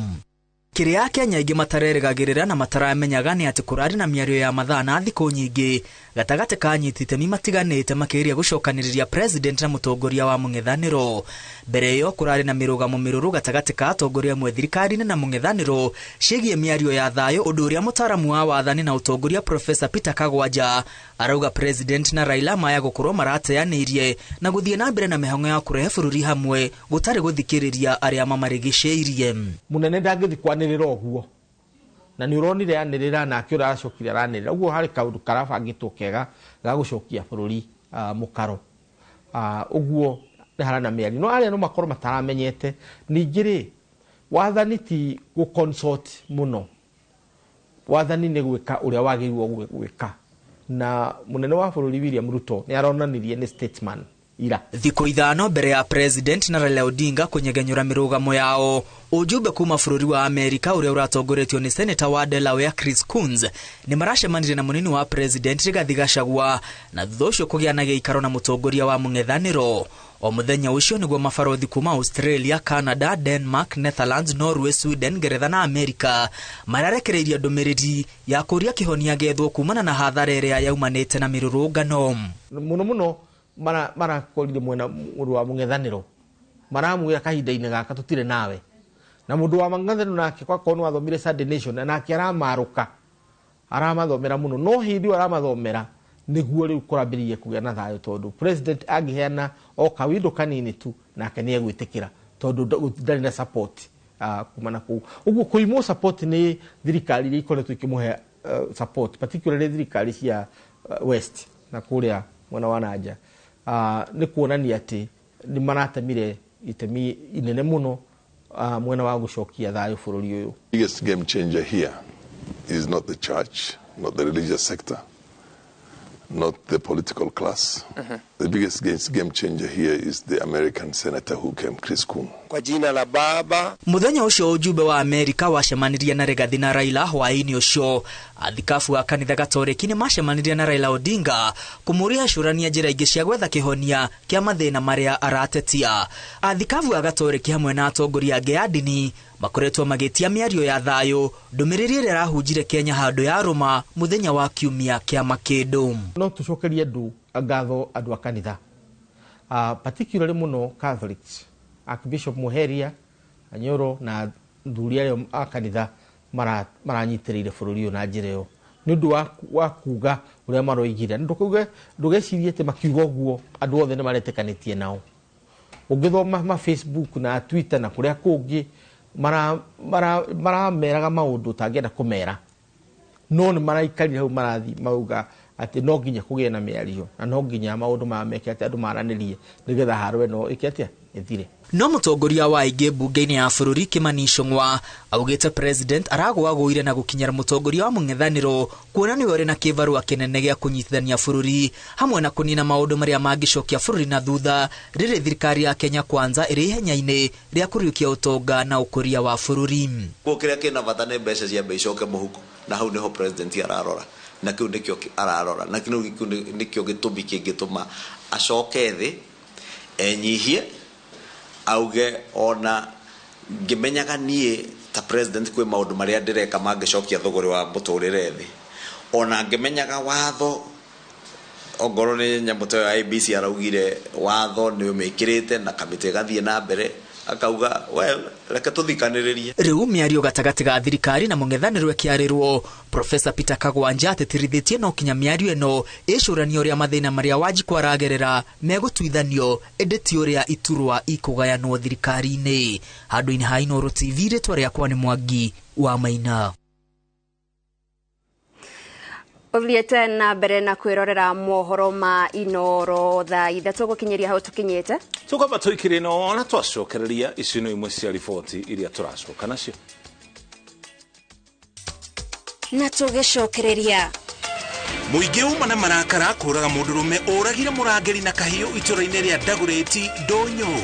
Speaker 8: Kĩrĩa Akenya aingĩ matarerĩgagĩrĩra na mataramenyaga nĩ atĩ kũrarĩ na mĩario ya mathaa na thikũ nyingĩ gatagatĩ ka anyiti itemi matiganĩte makĩgeria gũcokanĩrĩria President na mũtongoria wa mũng'ethanĩro. Mbere ĩyo kũrarĩ na mĩrũgamo mĩrũrũ gatagatĩ ka atongoria amwe thirikari-inĩ na mũng'ethanĩro ciĩgiĩ mĩario ya thayũ, ũndũ ũrĩa mũtaaramu wa wathani na ũtongoria Professor Peter Kagwanja arauga President na Raila maya gũkorwo marateanĩirie na gũthiĩ na mbere na mĩhang'o ya kũrehe bũrũri hamwe gũtarĩ gũthikĩrĩria arĩa mamarigicĩirie.
Speaker 5: Munene ndangĩthiĩ kwanĩrĩra ũguo na nĩ ũronire anĩrĩra nake ũracokire aranĩrĩra ũguo harĩ kaũndũ karabangĩtwo kega ga gũcokia bũrũri mũkaro ũguo nĩ harana mĩario no arĩa no makorwo mataramenyete. Ningĩ rĩ, wathani ti gũ-consult mũno, wathani nĩ gwĩka ũrĩa wagĩrĩirwo gwĩka, na munene wa bũrũri William Ruto nĩ aronanirie nĩ statesman ira.
Speaker 8: Thikũ 5 mbere ya President na Raila Odinga kũnyegenyũra mĩrũgamo yao, ujumbe kuma bũrũri wa Amerika ũrĩa ũratongoretio nĩ Senator wa Delaware Chris Coons nĩ maracemanirie na mũnini wa President Rigathi Gachagua na thutha ũcio kũgĩa na gĩikaro na mũtongoria wa mũng'ethanĩro. O mũthenya ũcio nĩguo mabarothi kuma Australia, Canada, Denmark, Netherlands, Norway, Sweden, Ngeretha na Amerika mararekereirie ndũmĩrĩri ya kũũria kĩhonia gĩethwo kumana na hathara ĩrĩa yaumanĩte na mĩrũrũngano.
Speaker 5: Mũno mũno marakorire mwena mũndũ wa mũng'ethanĩro maramwĩra kahinda-inĩ gaka tũtirĩ nawe, na mũndũ wa mũng'ethanĩro nake kwakorwo nĩ wathomire Sunday Nation na nake aramarũka aramathomera mũno, no hĩndĩ ĩyo aramathomera nĩguo rĩu kũrambĩrĩria kũgĩa na thayũ, tondũ president angĩheana o kawindo kanini tu nake nĩ egwĩtĩkĩra tondũ ndarĩ na support kuma na kũu. Ũguo kũimwo support nĩ thirikari iria ikoretwo ikĩmũhe support, particularly thirikari cia West na kũrĩa mwena wa nanja, nĩ kuonania atĩ nĩ maratemire itemi inene mũno mwena wa gũcokia thayũ bũrũri ũyũ.
Speaker 6: Biggest game changer here is not the church, not the religious sector, not the political class. The biggest game changer here is the American senator who came, Chris Coons.
Speaker 23: Kwa jina la Baba.
Speaker 8: Mũthenya ũcio ujumbe wa Amerika wacemanirie na Rigathi na Raila hwaĩ-inĩ ũcio. Athikabu a kanitha Gatoreki nĩ macemanirie na Raila Odinga kũmũria acũrania njĩra ingĩ cia gwetha kĩhonia kĩa mathĩna marĩa aratetia. Athikabu a Gatoreki hamwe na atongoria angĩ a ndini makoretwo magĩtia mĩario ya thayũ, ndũmĩrĩri ĩrĩa ĩrahunjire Kenya handũ ya Rũma mũthenya wa kiumia kĩa makĩndũ.
Speaker 5: No tũcokerie andũ ngatho andũ a kanitha, particularly mũno Catholics, Archbishop Muheria Anyoro na thuri arĩa a kanitha maranyitĩrĩire bũrũri ũyũ na njĩra ĩyo nĩ ũndũ wa kuga ũrĩa maroigire. Ndũgecirie atĩ makiuga ũguo andũ othe nĩ maretĩkanĩtie nao. Ũngĩthoma ma Facebook na Twitter na kũrĩa kũngĩ marameraga maũndũ ũtangĩenda kũmera, no nĩ maraikarire hau marathi mauga atĩ no nginya kũgĩe na mĩario na no nginya maũndũ maya meke atĩ andũ maranĩrie nĩgetha haro ĩno ĩke atĩa ĩthire.
Speaker 8: No mũtongoria wa aingĩ mbunge-inĩ ya bũrũri Kimani Ichung'wa augĩte President aragũagũire na gũkinyĩra mũtongoria wa mũng'ethanĩro kuona nĩwe ũrĩ na kĩbarũa kĩnene gĩa kũnyitithania bũrũri hamwe na kũnina maũndũ marĩa mangĩcokia bũrũri na thutha rĩrĩ thirikari ya Kenya Kwanza ĩrĩ ihenya-inĩ rĩa kũriũkia ũtonga na ũkũria wa bũrũri.
Speaker 22: Kuo kĩrĩa kĩna bata nĩ mbeca ciambe icoke mũhuko, na hau nĩho president ararora, na kĩu nĩkĩo ararora, na kĩu nĩkĩo gĩtũmi kĩngĩtũma acoke thĩ enyihie auge ona ngĩmenyaga niĩ ta president kwĩ maũndũ marĩa ndĩreka mangĩcokia thũgũrĩ wa mũtũrĩre thĩ, ona ngĩmenyaga watho ongorwo nĩ nyamũ ta ĩyo ya IEBC araugire watho nĩ ũmĩkĩrĩte na kamĩtĩ ĩgathiĩ na mbere Akauga well reke tuthikaniririe.
Speaker 8: Riu miario gatagati ga thirikari na mung'ethanĩro ĩkĩarĩrwo Professor Peter Kagwanja atĩtĩrithĩtie no kinya mĩario ĩno ĩcũrania ũrĩa mathĩna marĩa Wanjikũ aragerera megũtuithanio ĩndĩ ti ũrĩa iturwa ikũgayanwo thirikari-inĩ. Handũ-inĩ ha Inooro TV, rĩtwa rĩakwa nĩ Mwangi wa Maina.
Speaker 2: Uthiĩte na mbere na kwĩrorera mohoro ma Inooro thaa 3 gũkinyĩria hau tũkinyĩte.
Speaker 3: Tũkwamba tũikire no ona twacokereria ici no imwe cia riboti iria tũracoka nacio.
Speaker 19: Na tũgĩcokereria
Speaker 1: Mũingĩ uma na marakara kũraga mũndũrũme ũragire mũrangĩri na kahiũ itũra-inĩ rĩa Dagoretti Ndũnyũ.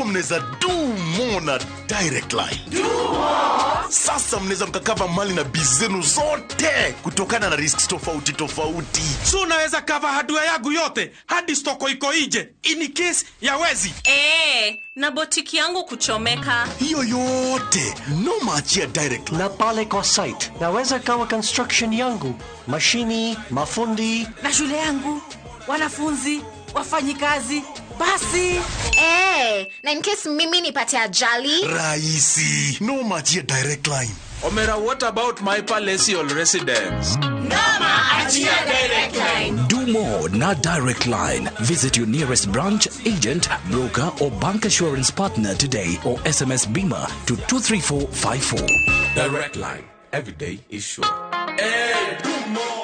Speaker 4: Mnaweza do more na Direct Line. Do more. Sasa mnaweza mkakava mali na bizenu zote kutokana na risks tofauti tofauti.
Speaker 7: So naweza cover hardware yangu yote hadi stoko iko nje in case ya wezi.
Speaker 10: Na botiki yangu kuchomeka.
Speaker 4: Hiyo yote no maachia Direct Line.
Speaker 24: Na pale kwa site naweza kawa construction yangu, mashini, mafundi
Speaker 25: na shule yangu, wanafunzi, wafanyikazi. Basi.
Speaker 26: Na in case mimi nipate ajali.
Speaker 4: Raisi, no machia Direct Line.
Speaker 27: Omera, what about my palatial residence?
Speaker 26: Noma achia Direct Line.
Speaker 28: Do more na Direct Line. Visit your nearest branch, agent, broker or bank assurance partner today or SMS BIMA to 23454.
Speaker 27: Direct Line. Every day is sure. Hey, do more.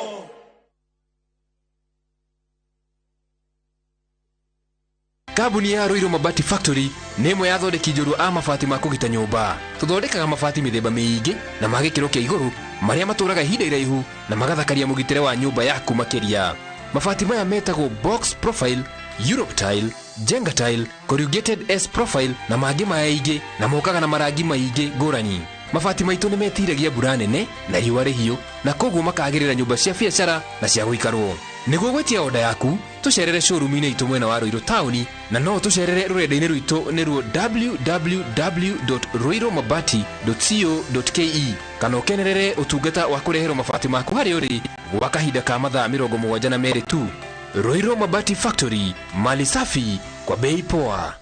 Speaker 29: Kambuni ya Ruiru Mabati Factory nĩ ĩmwe ya thondeki njorua a mabati ma kũgita nyũmba. Tũthondekaga mabati mĩthemba mĩingĩ na ma gĩkĩro kĩa igũrũ marĩa matũraga ihinda iraihu na magathakaria mũgitĩre wa nyũmba yaku makĩria. Mabati maya metagwo box profile, Europe tile, Jenga tile, corrugated S profile na mangĩ maingĩ na mokaga na marangi maingĩ ngũrani. Mabati maitũ nĩ metiragia mbura nene na riũa rĩhiũ na koguo makagĩrĩra nyũmba cia biacara na cia gũikarwo. Nĩguo gwĩtia oda yaku tũcerere showroom-inĩ itũ mwena wa Ruiru taũni na no tũcerere rũrenda-inĩ rwitũ nĩruo www.ruirumabati.co.ke kana ũkenerere ũtungata wa kũreherwo mabati maku harĩa ũrĩ gwa kahinda ka mathaa 72 tu. Ruiru Mabati Factory, mali safi kwa bei poa.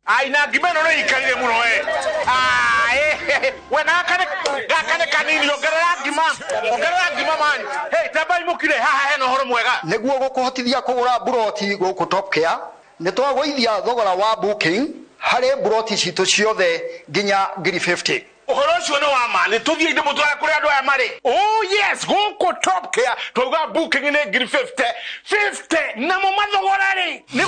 Speaker 30: Ai na ngima no ikarire muno we. We na gakane kanini ongerera ngima man. Hey, tambai mukire haha hena horo mwega.
Speaker 31: Niguo gukuhotithia kugura buroti guku Top Care ni twagũithia thogora wa booking harĩ buroti citũ ciothe nginya 50.
Speaker 30: Uhoro ũcio nĩ wa ma nĩ tũthiĩ ndĩ mũtware kũrĩa andũ aya marĩ. Oh yes, gũkũ Top Care twauga booking nĩ 50 50 namo mathogora rĩ nĩ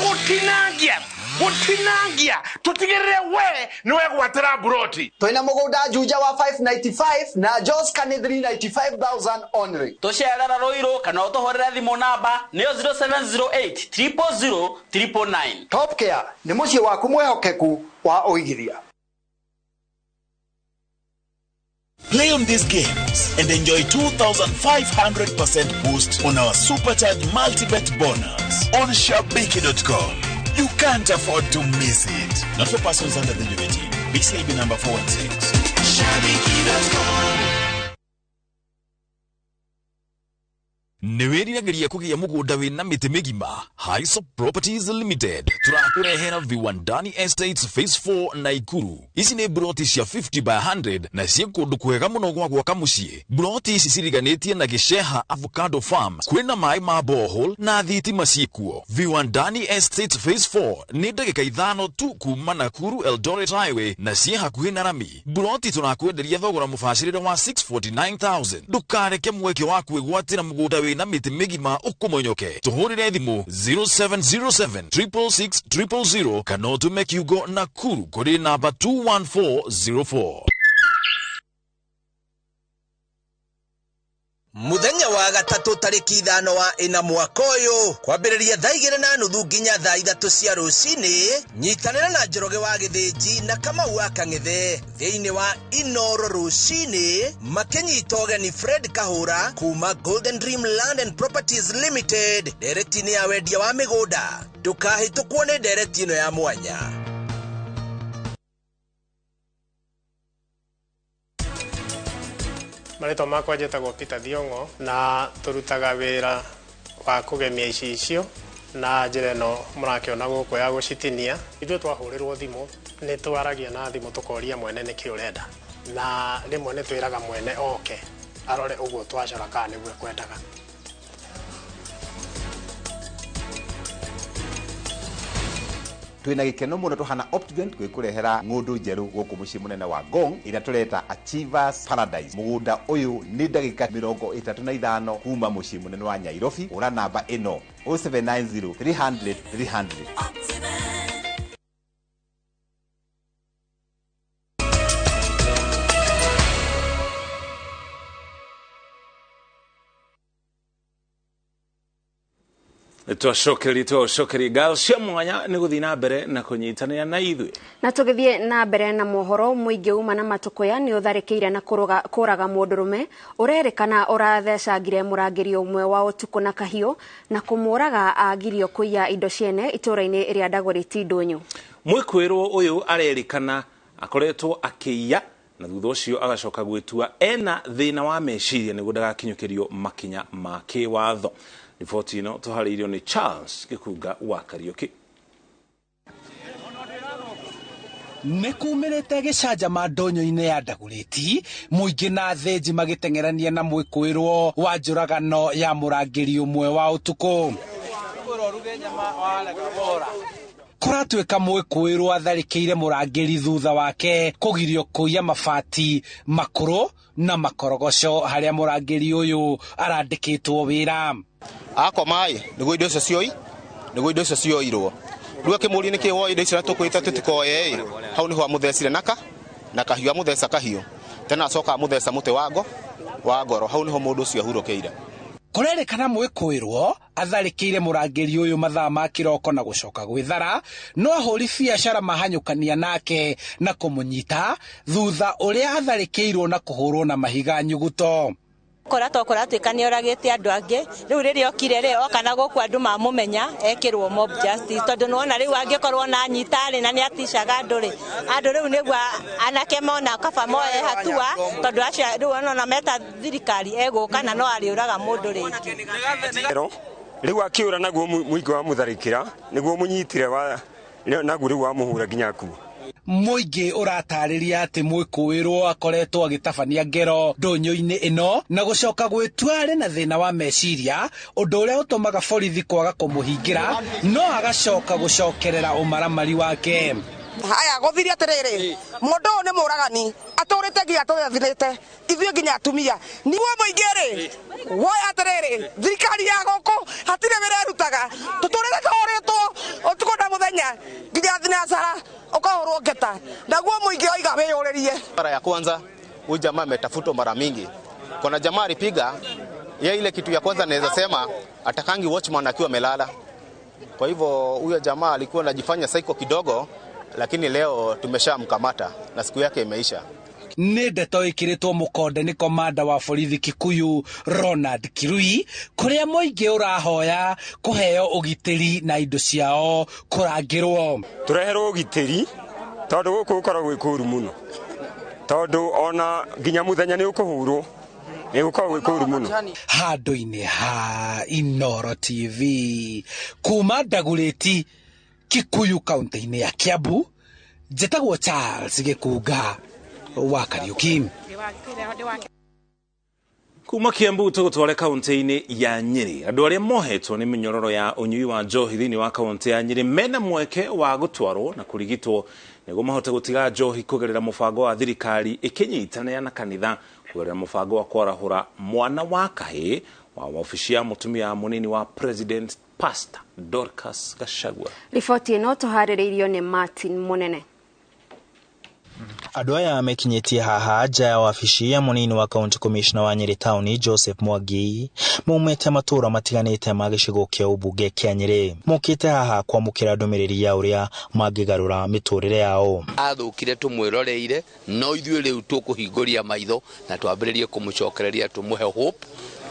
Speaker 30: gũtinangia tutigirire we ni wegwatira buroti.
Speaker 31: Twina mugunda Juja wa 595 na Joska ni 395,000 only.
Speaker 32: Tucerera Ruiru kana utuhurire thimu namba niyo 0708 000 999.
Speaker 31: Top Care ni muciĩ waku mwehokeku wa ũigithia.
Speaker 4: Play on these games and enjoy 2,500% boost on our supercharged multi-bet bonus on Shabiki.com. You can't afford to miss it. Not for persons under the age of 18. BCIB number 416. Shabiki.com.
Speaker 33: Nĩwĩriragĩria kũgĩa mũgũnda wĩna mĩtĩ mĩgima? Highsop Properties Limited tũrakũrehera Viwandani Estates Phase 4 Naikuru. Ici nĩ buroti cia 50 by 100 na ciĩ kũndũ kwega mũno gwa gwaka mũciĩ. Buroti ici ciriganĩtie na Gĩceha Avocado Farm, kwĩna maĩ ma borehole na thitima ciĩkuo. Viwandani Estates Phase 4 nĩ ndagĩka 5 tu kuma Nakuru Eldoret Highway na ciĩ hakuhĩ na rami. Buroti tũrakwenderia thogora mũbacĩrĩre wa 649,000. Ndũkareke mweke wa kwĩgwatĩra mũgũnda wĩna mĩtĩ mĩgima ũkũmonyoke. Tũhũrĩre thimũ 0707 666 000 kana ũtũme kiugo Nakuru kũrĩ namba 21404.
Speaker 34: Muthenya wa gatatũ tarĩki 5 wa 4 mwaka ũyũ kwambĩrĩria thaa 2:30 nginya thaa 3 cia rũcinĩ nyitanĩra na Njoroge wa Gĩthĩnji na Kamau wa Kang'ethe thĩinĩ wa Inoro rũcinĩ makĩnyita ũgeni Fred Kahũra kuma Golden Dream Land and Properties Limited ndereti-inĩ ya wendia wa mĩgũnda. Ndũkahĩtũkwo nĩ ndereti ĩno ya mwanya.
Speaker 5: Marĩtwa makwa njĩtagwo Peter Thiong'o na tũrutaga wĩra wa kũgemia icicio na njĩra ĩno mũrakĩona gũkũ ya gũcitinia. Ithuĩ twahũrĩrwo thimũ nĩ twaragia na thimũ tũkoria mwene nĩkĩ ũrenda, na rĩmwe nĩ twĩraga mwene oke arore ũguo twacora kana nĩguo ekwendaga.
Speaker 6: Twina gikeno muno tuhana Optivent gwikurehera ng'undu njeru guku mucii munene wa Ngong ira tureta Achievers Paradise. Mugunda uyu ni ndagika 35 kuma mucii munene wa Nairobi. Ura namba ino 0790 300 300.
Speaker 3: Twacokeri ngatho cia mwanya nĩ gũthiĩ na mbere na kũnyitanĩra na ithuĩ.
Speaker 2: Na tũgĩthiĩ na mbere na mohoro, mũingĩ uma na matũkũya nĩ ũtharĩkĩire na kũraga mũndũrũme ũrerĩkana ũrathecangire mũrangĩri ũmwe wa ũtukũ na kahiũ na kũmũraga agirio kũiya indo ciene itũũra-inĩ rĩa Dagoretti Ndũnyũ.
Speaker 3: Mwĩkũĩrwo ũyũ arerĩkana akoretwo akĩiya na thutha ũcio agacoka gwĩtua ena thĩna wa meciria nĩguo ndagakinyũkĩrio makinya ma kĩwatho. Riboti ĩno tũharĩirio nĩ Charles Gĩkunga wa Kariũki.
Speaker 9: Nĩ kumĩrĩte gĩcanjama ndũnyũ-inĩ ya Dagoretti, mũingĩ na athĩnji magĩteng'erania na mwĩkũĩrwo wa njũragano ya mũrangĩri ũmwe wa ũtukũ. Kũratuĩka mwĩkũĩrwo atharĩkĩire mũrangĩri thutha wake kũgirio kũiya mabati makũrũ na makorogoco harĩa mũrangĩri ũyũ arandĩkĩtwo wĩra.
Speaker 11: Akoma ĩ nĩguo indo icio cioi, nĩguo indo icio cioirwo. Rĩu akĩmũria nĩkĩ woe indo icio na tũkwĩte tũtikoe ĩ, hau nĩho amũthecire na kahiũ, amũtheca kahiũ. Tena acoka amũtheca mũtĩ wa ngoro, hau nĩho mũndũ ũcio ahurũkĩire.
Speaker 9: Kũrerĩkana mwĩkũĩrwo atharĩkĩire mũrangĩri ũyũ mathaa ma kĩroko na gũcoka gwĩthara, no ahũri biacara mahanyũkania nake na kũmũnyita thutha ũrĩa atharĩkĩirwo na kũhũrwo na mahiga nyuguto.
Speaker 12: Koratwo kũratuĩka nĩ oragĩte andũ angĩ, rĩu rĩrĩa okire rĩ oka na gũkũ andũ mamũmenya ekĩrwo mob justice, tondũ nĩwona rĩu angĩkorwo na anyita rĩ na nĩ aticaga andũ rĩ, andũ rĩu nĩguo anake mona kaba moe hatua, tondũ acio rĩu ona meta thirikari egũka na no arĩũraga mũndũ rĩngĩ.
Speaker 13: Rĩu akĩũra naguo mũingĩ wa mũtharĩkĩra nĩguo mũnyitire naguo rĩu wamũhũra nginya akua.
Speaker 9: Mũingĩ ũratarĩria atĩ mwĩkũĩrwo akoretwo agĩtabania ngero ndũnyũ-inĩ ĩno na gũcoka gwĩtua arĩ na thĩna wa meciria, ũndũ ũrĩa ũtũmaga borithi kwaga kũmũhingĩra no agacoka gũcokerera ũmaramari wake.
Speaker 14: Haya gũthirie atĩrĩrĩ, mũndũ ũyũ nĩ mũragani atũrĩte nginya tũthinĩte ithuĩ nginya atumia niguo mũingĩ rĩ woya atĩrĩrĩ, thirikari ya gũkũ hatirĩ wĩra ĩrutaga, tũtũrĩte tũhũrĩtwo ũtukũ na mũthenya nginya thinacara ũkahũrwo ngeta, naguo mũingĩ oiga wĩyũrĩrie.
Speaker 11: Mara ya kwanza huyu jamaa ametafutwa mara mingi. Kuna jamaa alipiga ya ile kitu ya kwanza naweza sema atakangi watchman akiwa amelala. Kwa hivyo huyo jamaa alikuwa anajifanya psycho kidogo, lakini leo tumeshamkamata na siku yake imeisha.
Speaker 9: Nĩ ndeto ĩkĩrĩtwo mũkonde nĩ komanda wa borithi Kikuyu Ronald Kirui, kũrĩa mũingĩ ũrahoya kũheo ũgitĩri na indo ciao kũrangĩrwo.
Speaker 13: Tũreherwo ũgitĩri tondũ gũkũ gũkoragwo gwĩ kũũru mũno, tondũ ona nginya mũthenya nĩ ũkũhũrwo, nĩ gũkoragwo gwĩ kũũru mũno.
Speaker 9: Handũ-inĩ ha Inooro TV kuma Dagoretti Kikuyu kaunti-inĩ ya Kiambu, njĩtagwo Charles Gĩkunga wa Kariũki.
Speaker 3: Kuma Kiambu tũgũtware kaunti-inĩ ya Nyĩrĩ. Andũ arĩa mohetwo nĩ mĩnyororo ya ũnyui wa njohi thĩinĩ wa kaunti ya Nyĩrĩ mena mweke wa gũtwarwo na kũrigitwo nĩguo mahote gũtiga njohi kũgerera mũbango wa thirikari ĩkĩnyitanĩra na kanitha kũgerera mũbango wa kwarahũra mwana wa kahĩĩ wa wabici ya mũtumia mũnini wa President Pastor Dorcas Gachagua.
Speaker 2: Riboti ĩno tũharĩrĩirio nĩ Martin Mũnene.
Speaker 15: Andũ aya mekinyĩtie haha nja ya wabici ya mũnini wa county commissioner wa Nyĩrĩ town Joseph Mwangi, maumĩte matũũra matiganĩte ma gĩcigo kĩa ũmbunge kĩa Nyĩrĩ. Mokĩte haha kwamũkĩra ndũmĩrĩri ya ũrĩa mangĩgarũra mĩtũrĩre yao.
Speaker 16: Athũkire tũmwĩroreire, no ithuĩ rĩu tũkũhingũria maitho na twambĩrĩrie kũmũcokereria tũmũhe hope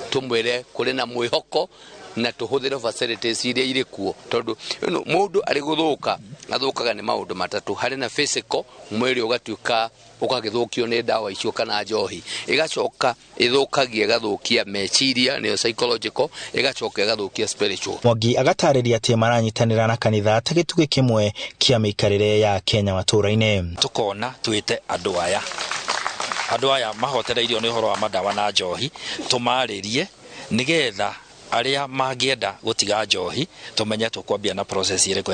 Speaker 16: Tumwire kuri na mwihoko na tuhuthire facilities iria iri kuo tondu mundu ari guthuka athukaga ni maundu matatu hari na physical mwiri ugatuika ukagithukio ni ndawa icio kana njohi igacoka ithukagia igathukia meciria niyo psychological igacoka igathukia spiritual.
Speaker 15: Mwangi agatarĩria atĩ maranyitanĩra na kanitha ta gĩtugĩ kĩmwe kĩa mĩikarĩre ya Kenya matũũra-inĩ.
Speaker 1: Tukona twĩte andũ aya mahotereirio nĩ ũhoro wa madawa na njohi tũmarĩrie nĩgetha arĩa mangĩenda gũtiga njohi tumenye tũkwambia na process ĩrĩkũ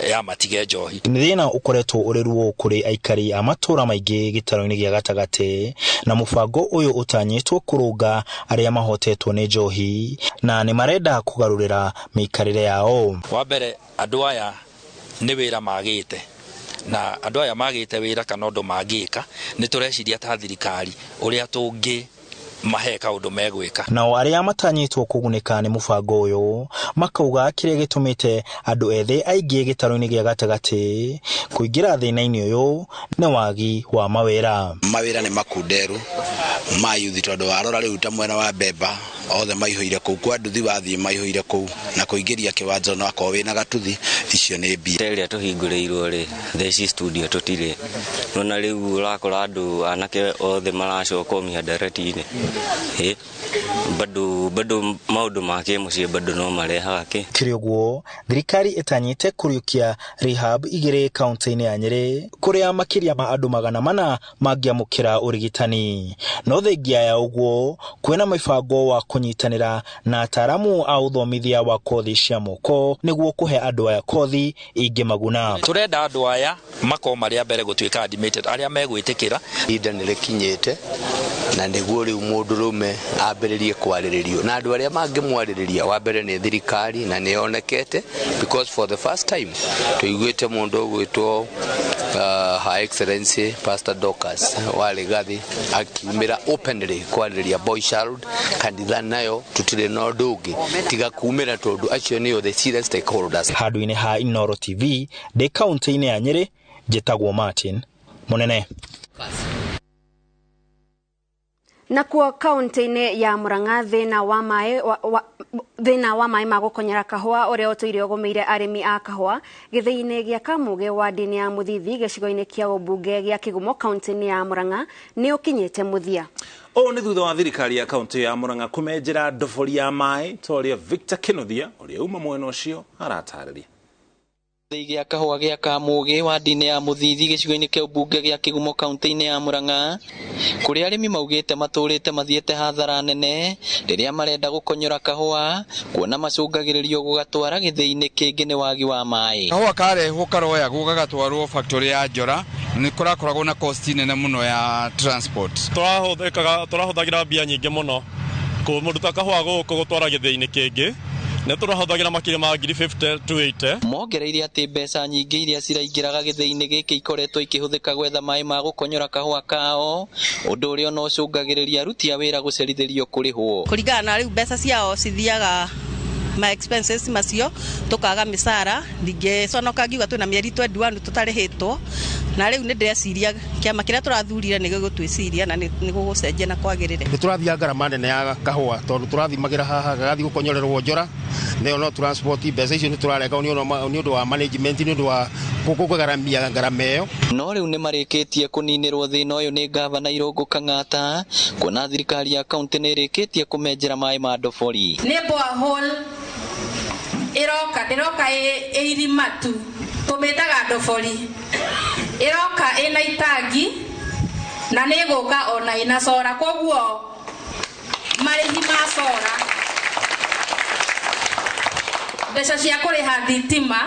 Speaker 1: ya matige njohi.
Speaker 15: Nĩ thĩna ũkoretwo ũrĩ ruo kũrĩ aikari a matũũra maingĩ gĩtaro-inĩ gĩa gatagatĩ na mũbango ũyũ ũtanyĩtwo kũrũnga arĩa mahotetwo nĩ njohi na nĩ marenda kũgarũrĩra mĩikarĩre yao.
Speaker 1: Wa mbere andũ aya nĩ wĩra magĩte na andũ aya magĩte wĩra kana ũndũ mangĩka nĩ tũreciria ta thirikari ũrĩa tũngĩ mahe kaundu megwika.
Speaker 15: Nao arĩa matanyĩtwo kũgunĩka nĩ mũbango ũyũ makauga kĩrĩa gĩtũmĩte andũ ethĩ aingĩ gĩtaro-inĩ gĩa gatagatĩ kũingĩra thĩna-inĩ ũyũ nĩ wagi wa mawĩra.
Speaker 7: Mawĩra nĩ makunderu ma yuthi tondũ warora rĩu ta mwena wa Mbemba othe maihũire kũu kwa nduthi wathiĩ maihũire kũu na kũingĩria kĩwanja no akorwo wĩna gatuthi icio nĩ mbia.
Speaker 8: Ĩrĩa tũhingũrĩirwo rĩ thaa ici studio tũtirĩ nona rĩu ũrakora andũ anake othe maracoka mĩhandarati-inĩ bado maũndũ ma kĩmũciĩ bado no marehaga kĩ.
Speaker 15: Kĩrĩ ũguo thirikari ĩtanyĩte kũriũkia rehab igĩrĩ kaunti-inĩ ya Nyĩrĩ kũrĩa makĩria ma andũ 400 mangĩamũkĩra ũrigitani no thengia ya ũguo kwĩna mĩbango wa kũnyitanĩra na ataaramu a ũthomithia wa kothi cia moko nĩguo kũhe andũ aya kothi ingĩmaguna.
Speaker 1: Tũrenda andũ aya makorwo marĩ a mbere gũtuĩka admitted arĩa megwĩtĩkĩra.
Speaker 16: Ihinda nĩ rĩkinyĩte na nĩguo rĩu mũndũrũme ambĩrĩrie kwarĩrĩrio na andũ arĩa mangĩmwarĩrĩria wa mbere nĩ thirikari na nĩ yonekete because for the first time tũiguĩte mũndũ ũgwĩtwo Her Excellency Pastor Dorcas wa Rigathi akiumĩra openly kwarĩrĩria boy child kanitha nayo tũtirĩ na ũndũ ũngĩ tiga kumĩra tondũ acio nĩo the serious stakeholders.
Speaker 15: Handũ-inĩ ha Inooro TV ndĩ kaunti-inĩ ya Nyĩrĩ njĩtagwo Martin Munene.
Speaker 2: Nakuo kaunti-inĩ ya Murang'a thĩna wa maĩ ma gũkonyera kahũa ũrĩa ũtũire ũgũmĩire arĩmi a kahũa gĩthĩi-inĩ gĩa Kamũgĩ ward-inĩ ya Mũthithi gĩcigo-inĩ kĩa ũmbunge gĩa Kĩgumo kaunti-inĩ ya Murang'a nĩ ũkinyĩte mũthia.
Speaker 3: Ũũ nĩ thutha wa thirikari ya kaunti ya Murang'a kũmenjera ndobori ya maĩ ta ũrĩa Victor Kĩnuthia ũrĩa uma mwena ũcio aratarĩria.
Speaker 10: Gĩthĩi gĩa kahũa gĩa Kamũgĩ ward-inĩ ya Mũthithi gĩcigo-inĩ kĩa ũmbunge gĩa Kĩgumo kaunti-inĩ ya Murang'a kũrĩa arĩmi maugĩte matũrĩte mathiĩte hathara nene rĩrĩa marenda gũkonyora kahũa kuona macũngagĩrĩrio gũgatwara gĩthĩi-inĩ kĩngĩ nĩ wagi wa maĩ.
Speaker 17: Kahũa karehwo karoyagwo gagatwarwo factory ya Njora nĩ kũrakoragwo na cost nene mũno ya transport.
Speaker 18: Tũrahũthagĩra mbia nyingĩ mũno kũruta kahũa gũkũ gũtwara gĩthĩi-inĩ kĩngĩ nĩ tũrahũthagĩra makĩria ma 50 to 80.
Speaker 10: Mongereire atĩ mbeca nyingĩ iria ciraingĩraga gĩthĩi-inĩ gĩkĩ ikoretwo ikĩhũthĩka gwetha maĩ ma gũkonyora kahũa kao ũndũ ũrĩa no ũcũngagĩrĩria aruti a wĩra gũcerithĩrio kũrĩhwo.
Speaker 19: Kũringana na rĩu mbeca ciao cithiaga ma expenses macio tukaga mĩcara ndingĩconoka ngiuga twĩna mĩeri 21 tũtarĩhĩtwo na rĩu nĩ ndĩreciria kĩama kĩrĩa tũrathurire nĩ gĩgũtwĩciria na nĩ gũgũcenjia na kwagĩrĩre.
Speaker 20: Nĩ tũrathiaga ngarama nene ya kahũa tondũ tũrathimagĩra haha gagathiĩ gũkonyorerwo Njora nayo no transport mbeca icio nĩ tũrareka nĩ ũndũ wa management nĩ ũndũ wa kũgaramia ngarama ĩyo.
Speaker 10: No rĩu nĩ marĩkĩtie kũninĩrwo thĩna ũyũ nĩ gavana Irũngũ Kang'ata kuona thirikari ya kaunti nĩ ĩrĩkĩtie kũmenjera maĩ ma ndobori.
Speaker 21: Nĩ borehole ĩroka ndĩroka ĩ irima tu tũmĩtaga ndobori ĩroka ĩna itangi na nĩ ĩgũka ona ĩna cora koguo marĩhi ma cora mbeca cia kũrĩha thitima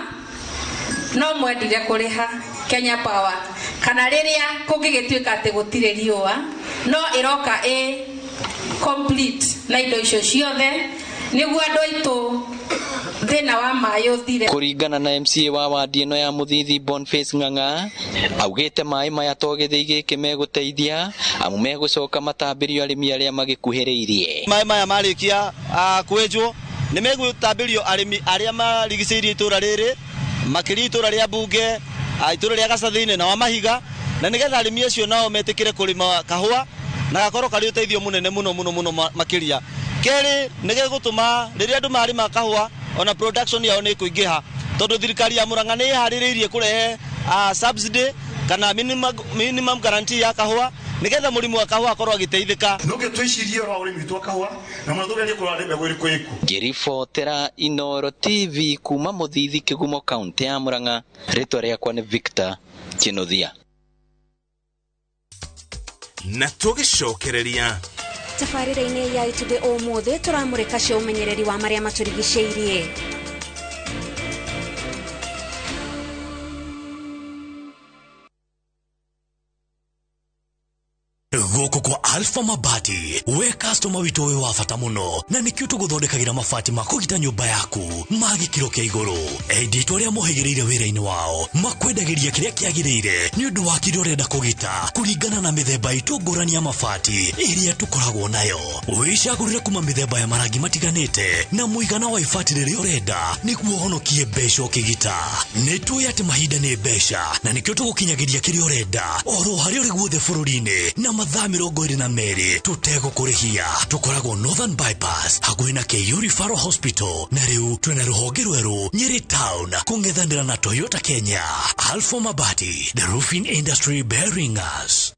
Speaker 21: no mwendire kũrĩha Kenya Power kana rĩrĩa kũngĩgĩtuĩka atĩ gũtirĩ riũa no ĩroka ĩ complete na indo icio ciothe nĩguo andũ aitũ thĩna wa maĩ ũthire.
Speaker 10: Kũringana na MCA wa wadi ĩno ya Mũthithi Boniface Ng'ang'a augĩte maĩ maya to gĩthĩi gĩkĩ megũteithia amu megũcoka matambĩrio arĩmi arĩa magĩkuhĩrĩirie.
Speaker 27: Maĩ maya marĩkia kwenjwo nĩ megũtambĩrio arĩmi arĩa marigicĩirie itũra rĩrĩ makĩria itũra rĩa Mbunge itũra rĩa Gacathĩinĩ na wa Mahiga na nĩgetha arĩmi acio nao metĩkĩre kũrĩma kahũa na gakorwo karĩ ũteithio mũnene mũno mũno mũno makĩria. Kerĩ nĩ gegũtũma rĩrĩa andũ marĩma kahũa ona production yao nĩ ĩkũingĩha, tondũ thirikari ya Murang'a nĩ ĩharĩrĩirie kũrehe subsidy kana minimum guarantee ya kahũa nĩgetha mũrĩmi wa kahũa akorwo agĩteithĩka.
Speaker 4: No nginya twĩcirie ũhoro wa ũrĩmi witũ wa kahũa na mũno tũgerie kũrora nĩ mbegũ ĩrĩkũ ĩkuo.
Speaker 10: Ngĩribotera Inooro TV kuma Mũthithi Kĩgumo kaunti ya Murang'a, rĩtwa rĩakwa nĩ Victor Kinuthia.
Speaker 5: Na tũgĩcokereria
Speaker 2: tabarĩra-inĩ ya Itugĩ ũmũthĩ tũramũrĩka cia ũmenyereri wa marĩa matũrigicĩirie.
Speaker 22: Gũkũ kwa Alpha Mabati, we customer witũ wĩ wa bata mũno, na nĩkĩo tũgũthondekagĩra mabati ma kũgita nyũmba yaku ma gĩkĩro kĩa igũrũ. Endia itũ arĩa mohĩgĩrĩire wĩra-inĩ wao makwendagĩria kĩrĩa kĩagĩrĩire nĩ ũndũ wa kĩrĩa ũrenda kũgita kũringana na mĩthemba itũ ngũrani ya mabati ĩrĩa tũkoragwo nayo. Wĩcagũrĩre kuma mĩthemba ya marangi matiganĩte na mũigana wa ibati rĩrĩa ũrenda nĩguo ũhonokie mbeca ũkĩgita. Nĩ tũĩ atĩ mahinda nĩ mbeca na nĩkĩo tũgũkinyagĩria kĩrĩa ũrenda oro harĩa ũrĩ guothe bũrũri-inĩ na mathaa 22 tũtegũkũrĩhia. Tũkoragwo Northern Bypass hakuhĩ na KU Referral Hospital, na rĩu twĩna rũhonge rwerũ Nyeri Town kũng'ethanĩra na Toyota Kenya. Alpha Mabati, the roofing industry bearing us.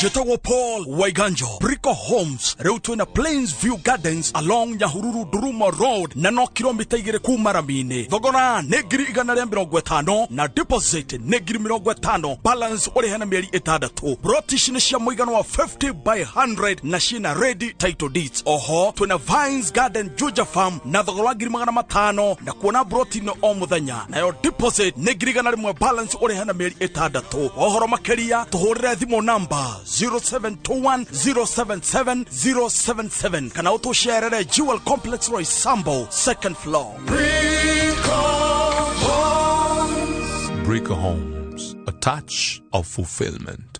Speaker 23: Njĩtagwo Paul Waiganjo, Brico Homes. Rĩu twĩna Plains View Gardens along Nyahururu Durumo Road na no kilomita 2 kuma rami-inĩ. Thogora nĩ 150,000 na deposit nĩ 50,000, balance ũrĩhe na mĩeri 6. Broti ici nĩ cia mũigana wa 50 by 100 na ciĩna ready title deeds. Oho twĩna Vines Garden Juja Farm na thogora wa 500,000 na kuona broti no o mũthenya, nayo deposit nĩ 100,000, balance ũrĩhe na mĩeri 6. Ũhoro makĩria tũhũrĩre thimũ namba 0721 077 077 kana ũtũcerere Jewel Complex Roysambu second floor.
Speaker 24: Brico Homes, a touch of fulfillment.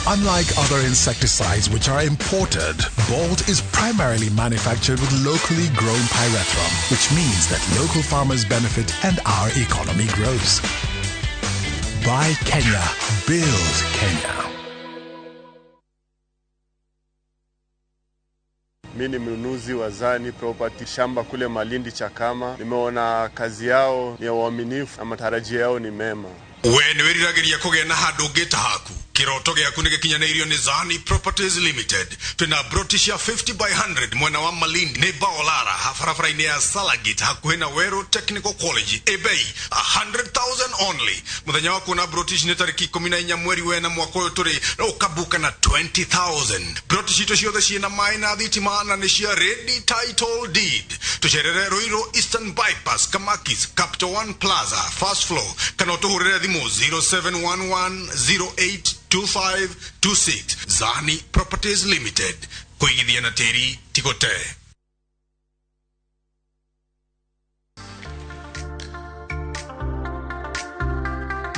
Speaker 25: Unlike other insecticides which are imported, Bolt is primarily manufactured with locally grown pyrethrum, which means that local farmers benefit and our economy grows. Buy Kenya, build Kenya.
Speaker 26: Mi ni mnunuzi wa Zani Property, shamba kule Malindi Chakama. Nimeona kazi yao ni ya uaminifu na matarajio yao ni mema.
Speaker 28: We nĩ wĩriragĩria kũgĩa na handũ ũngĩta haku. Kĩroto gĩaku nĩ gĩkinyanĩirio nĩ Zani Properties Limited. Twĩna broti cia 50 by 100 mwena wa Malindi nĩ Baolara barabara-inĩ ya Salagit hakuhĩ na Weru Technical College, ĩ bei 100,000 only. Mũthenya wa kuona broti ici nĩ tarĩki 14 mweri wena mwaka ũyũ tũrĩ, na ũkabuka na 20,000. Broti citũ ciothe ciĩna maĩ na thitima na nĩ cia ready title deed. Tũcerere Ruiru Eastern Bypass, Kamakis, Capital One Plaza, first floor, kana ũtũhũrĩre thimũ 0711082526. Zani Properties Limited, kũigithia na tĩri ti gũte.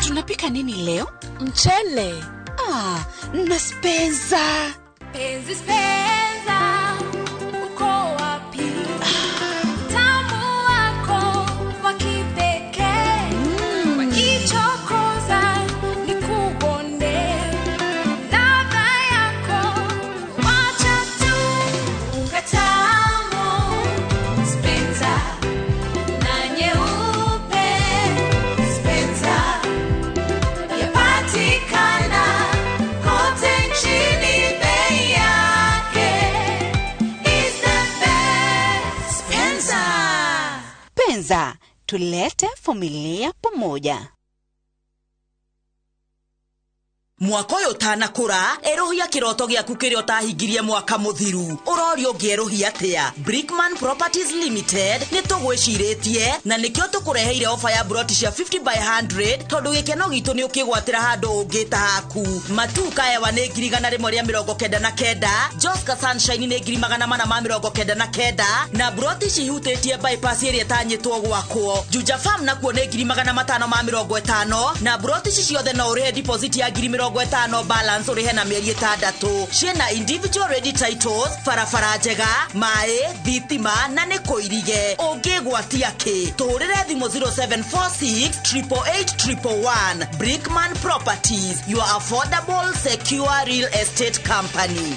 Speaker 29: Tunapika nini leo? Mchele. Ah, na spenza.
Speaker 30: Penzi spenza, uko wapi? Utamu wako wa kipekee. Wakichokoza nikubonde. Ladha yako wacha tu ukatamu. Spenza na nyeupe. Spenza yapatikana kote nchini, bei yake is the best.
Speaker 12: Spenza. Penza, tulete familia pamoja.
Speaker 31: Mwaka ũyũ ũtanakũra, erũhia kĩroto gĩaku kĩrĩa ũtahingirie mwaka mũthiru. Ũrorio ũngĩerũhia atĩa? Brickman Properties Limited nĩ tũgwĩcirĩtie na nĩkĩo tũkũreheire ofa ya broti cia 50 by 100 tondũ gĩkeno gitũ nĩ ũkĩgwatĩra handũ ũngĩta haku. Matuka hewa nĩ 199,000, Joska Sunshine nĩ 499,000 na broti ici ihutĩtie bypass ĩrĩa ĩtanyĩtwo gwakwo. Juja Farm nakuo nĩ 550,000 na broti ici ciothe no ũrĩhe deposit ya 50 balance ũrĩhe na mĩeri 6. Ciĩna individual ready titles, barabara njega, maĩ, thitima na nĩ kũirige. Ũngĩgwatia kĩ? Tũhũrĩre thimũ 0746 888 111. Brickman Properties, your affordable secure real estate company.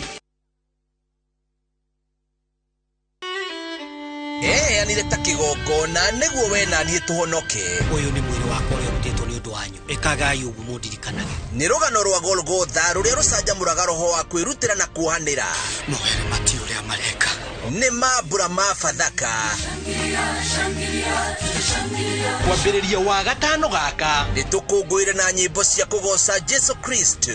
Speaker 1: Eheanire ta kĩgongona nĩguo we na niĩ tũhonoke.
Speaker 3: Ũyũ nĩ mwĩrĩ wakwa ũrĩa ũrutĩtwo nĩ ũndũ wanyu, ĩkagai ũguo mũndirikanage.
Speaker 1: Nĩ rũgano rwa Golgotha rũrĩa rũcanjamũraga roho wa kwĩrutĩra na kuohanĩra.
Speaker 3: Mohere mati ũrĩa mareka.
Speaker 1: Nĩ mambura ma Bathaka.
Speaker 3: Kwambĩrĩria wa gatano gaka
Speaker 1: nĩ tũkũngũĩre na nyĩmbo cia kũgooca Jesu Kristo.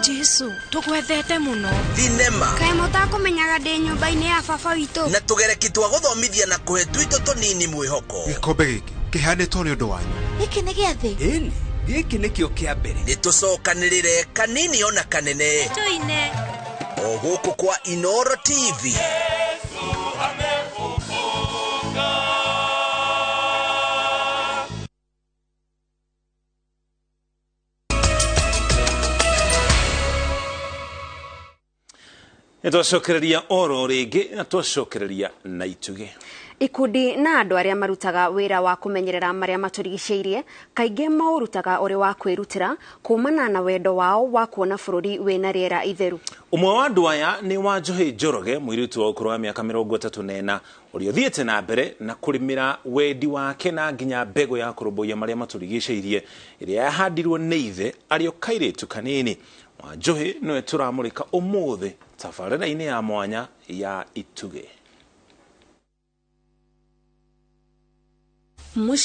Speaker 6: Jesu tũgwethete mũno.
Speaker 1: Thinema
Speaker 6: kaĩ mũtakũmenyaga ndĩ nyũmba-inĩ ya baba witũ.
Speaker 1: Na tũgereki twa gũthomithia na kũhe twitũ tũnini mwĩhoko.
Speaker 7: Gĩkombe gĩkĩ kĩheanĩtwo nĩ ũndũ wanyu.
Speaker 29: Gĩkĩ nĩ gĩa thĩ.
Speaker 3: Ĩni, gĩkĩ nĩkĩo kĩa mbere.
Speaker 1: Nĩ tũcokanĩrĩre kanini ona kanene
Speaker 6: tũine
Speaker 1: o gũkũ kwa Inoro TV.
Speaker 5: Nĩtwacokereria oro rĩngĩ na twacokereria na itugĩ.
Speaker 2: Ikundi na andũ arĩa marutaga wĩra wa kũmenyerera marĩa matũrigicĩirie kaingĩ maũrutaga ũrĩ wa kwĩrutĩra kumana na wendo wao wa kuona bũrũri wĩna rĩera itheru.
Speaker 5: Ũmwe wa andũ aya nĩ Wanjohi Njoroge, mũirĩtu wa ũkũrũ wa mĩaka 34, ũrĩa ũthiĩte na mbere na kũrĩmĩra wendi wake na nginya mbegũ ya kũrũmbũiya marĩa matũrigicĩirie ĩrĩa yahandirwo nĩ ithe arĩ o kairĩtu kanini. Wanjohi nĩwe tũramũrĩka ũmũthĩ tabarĩra-inĩ ya mwanya ya Itugĩ.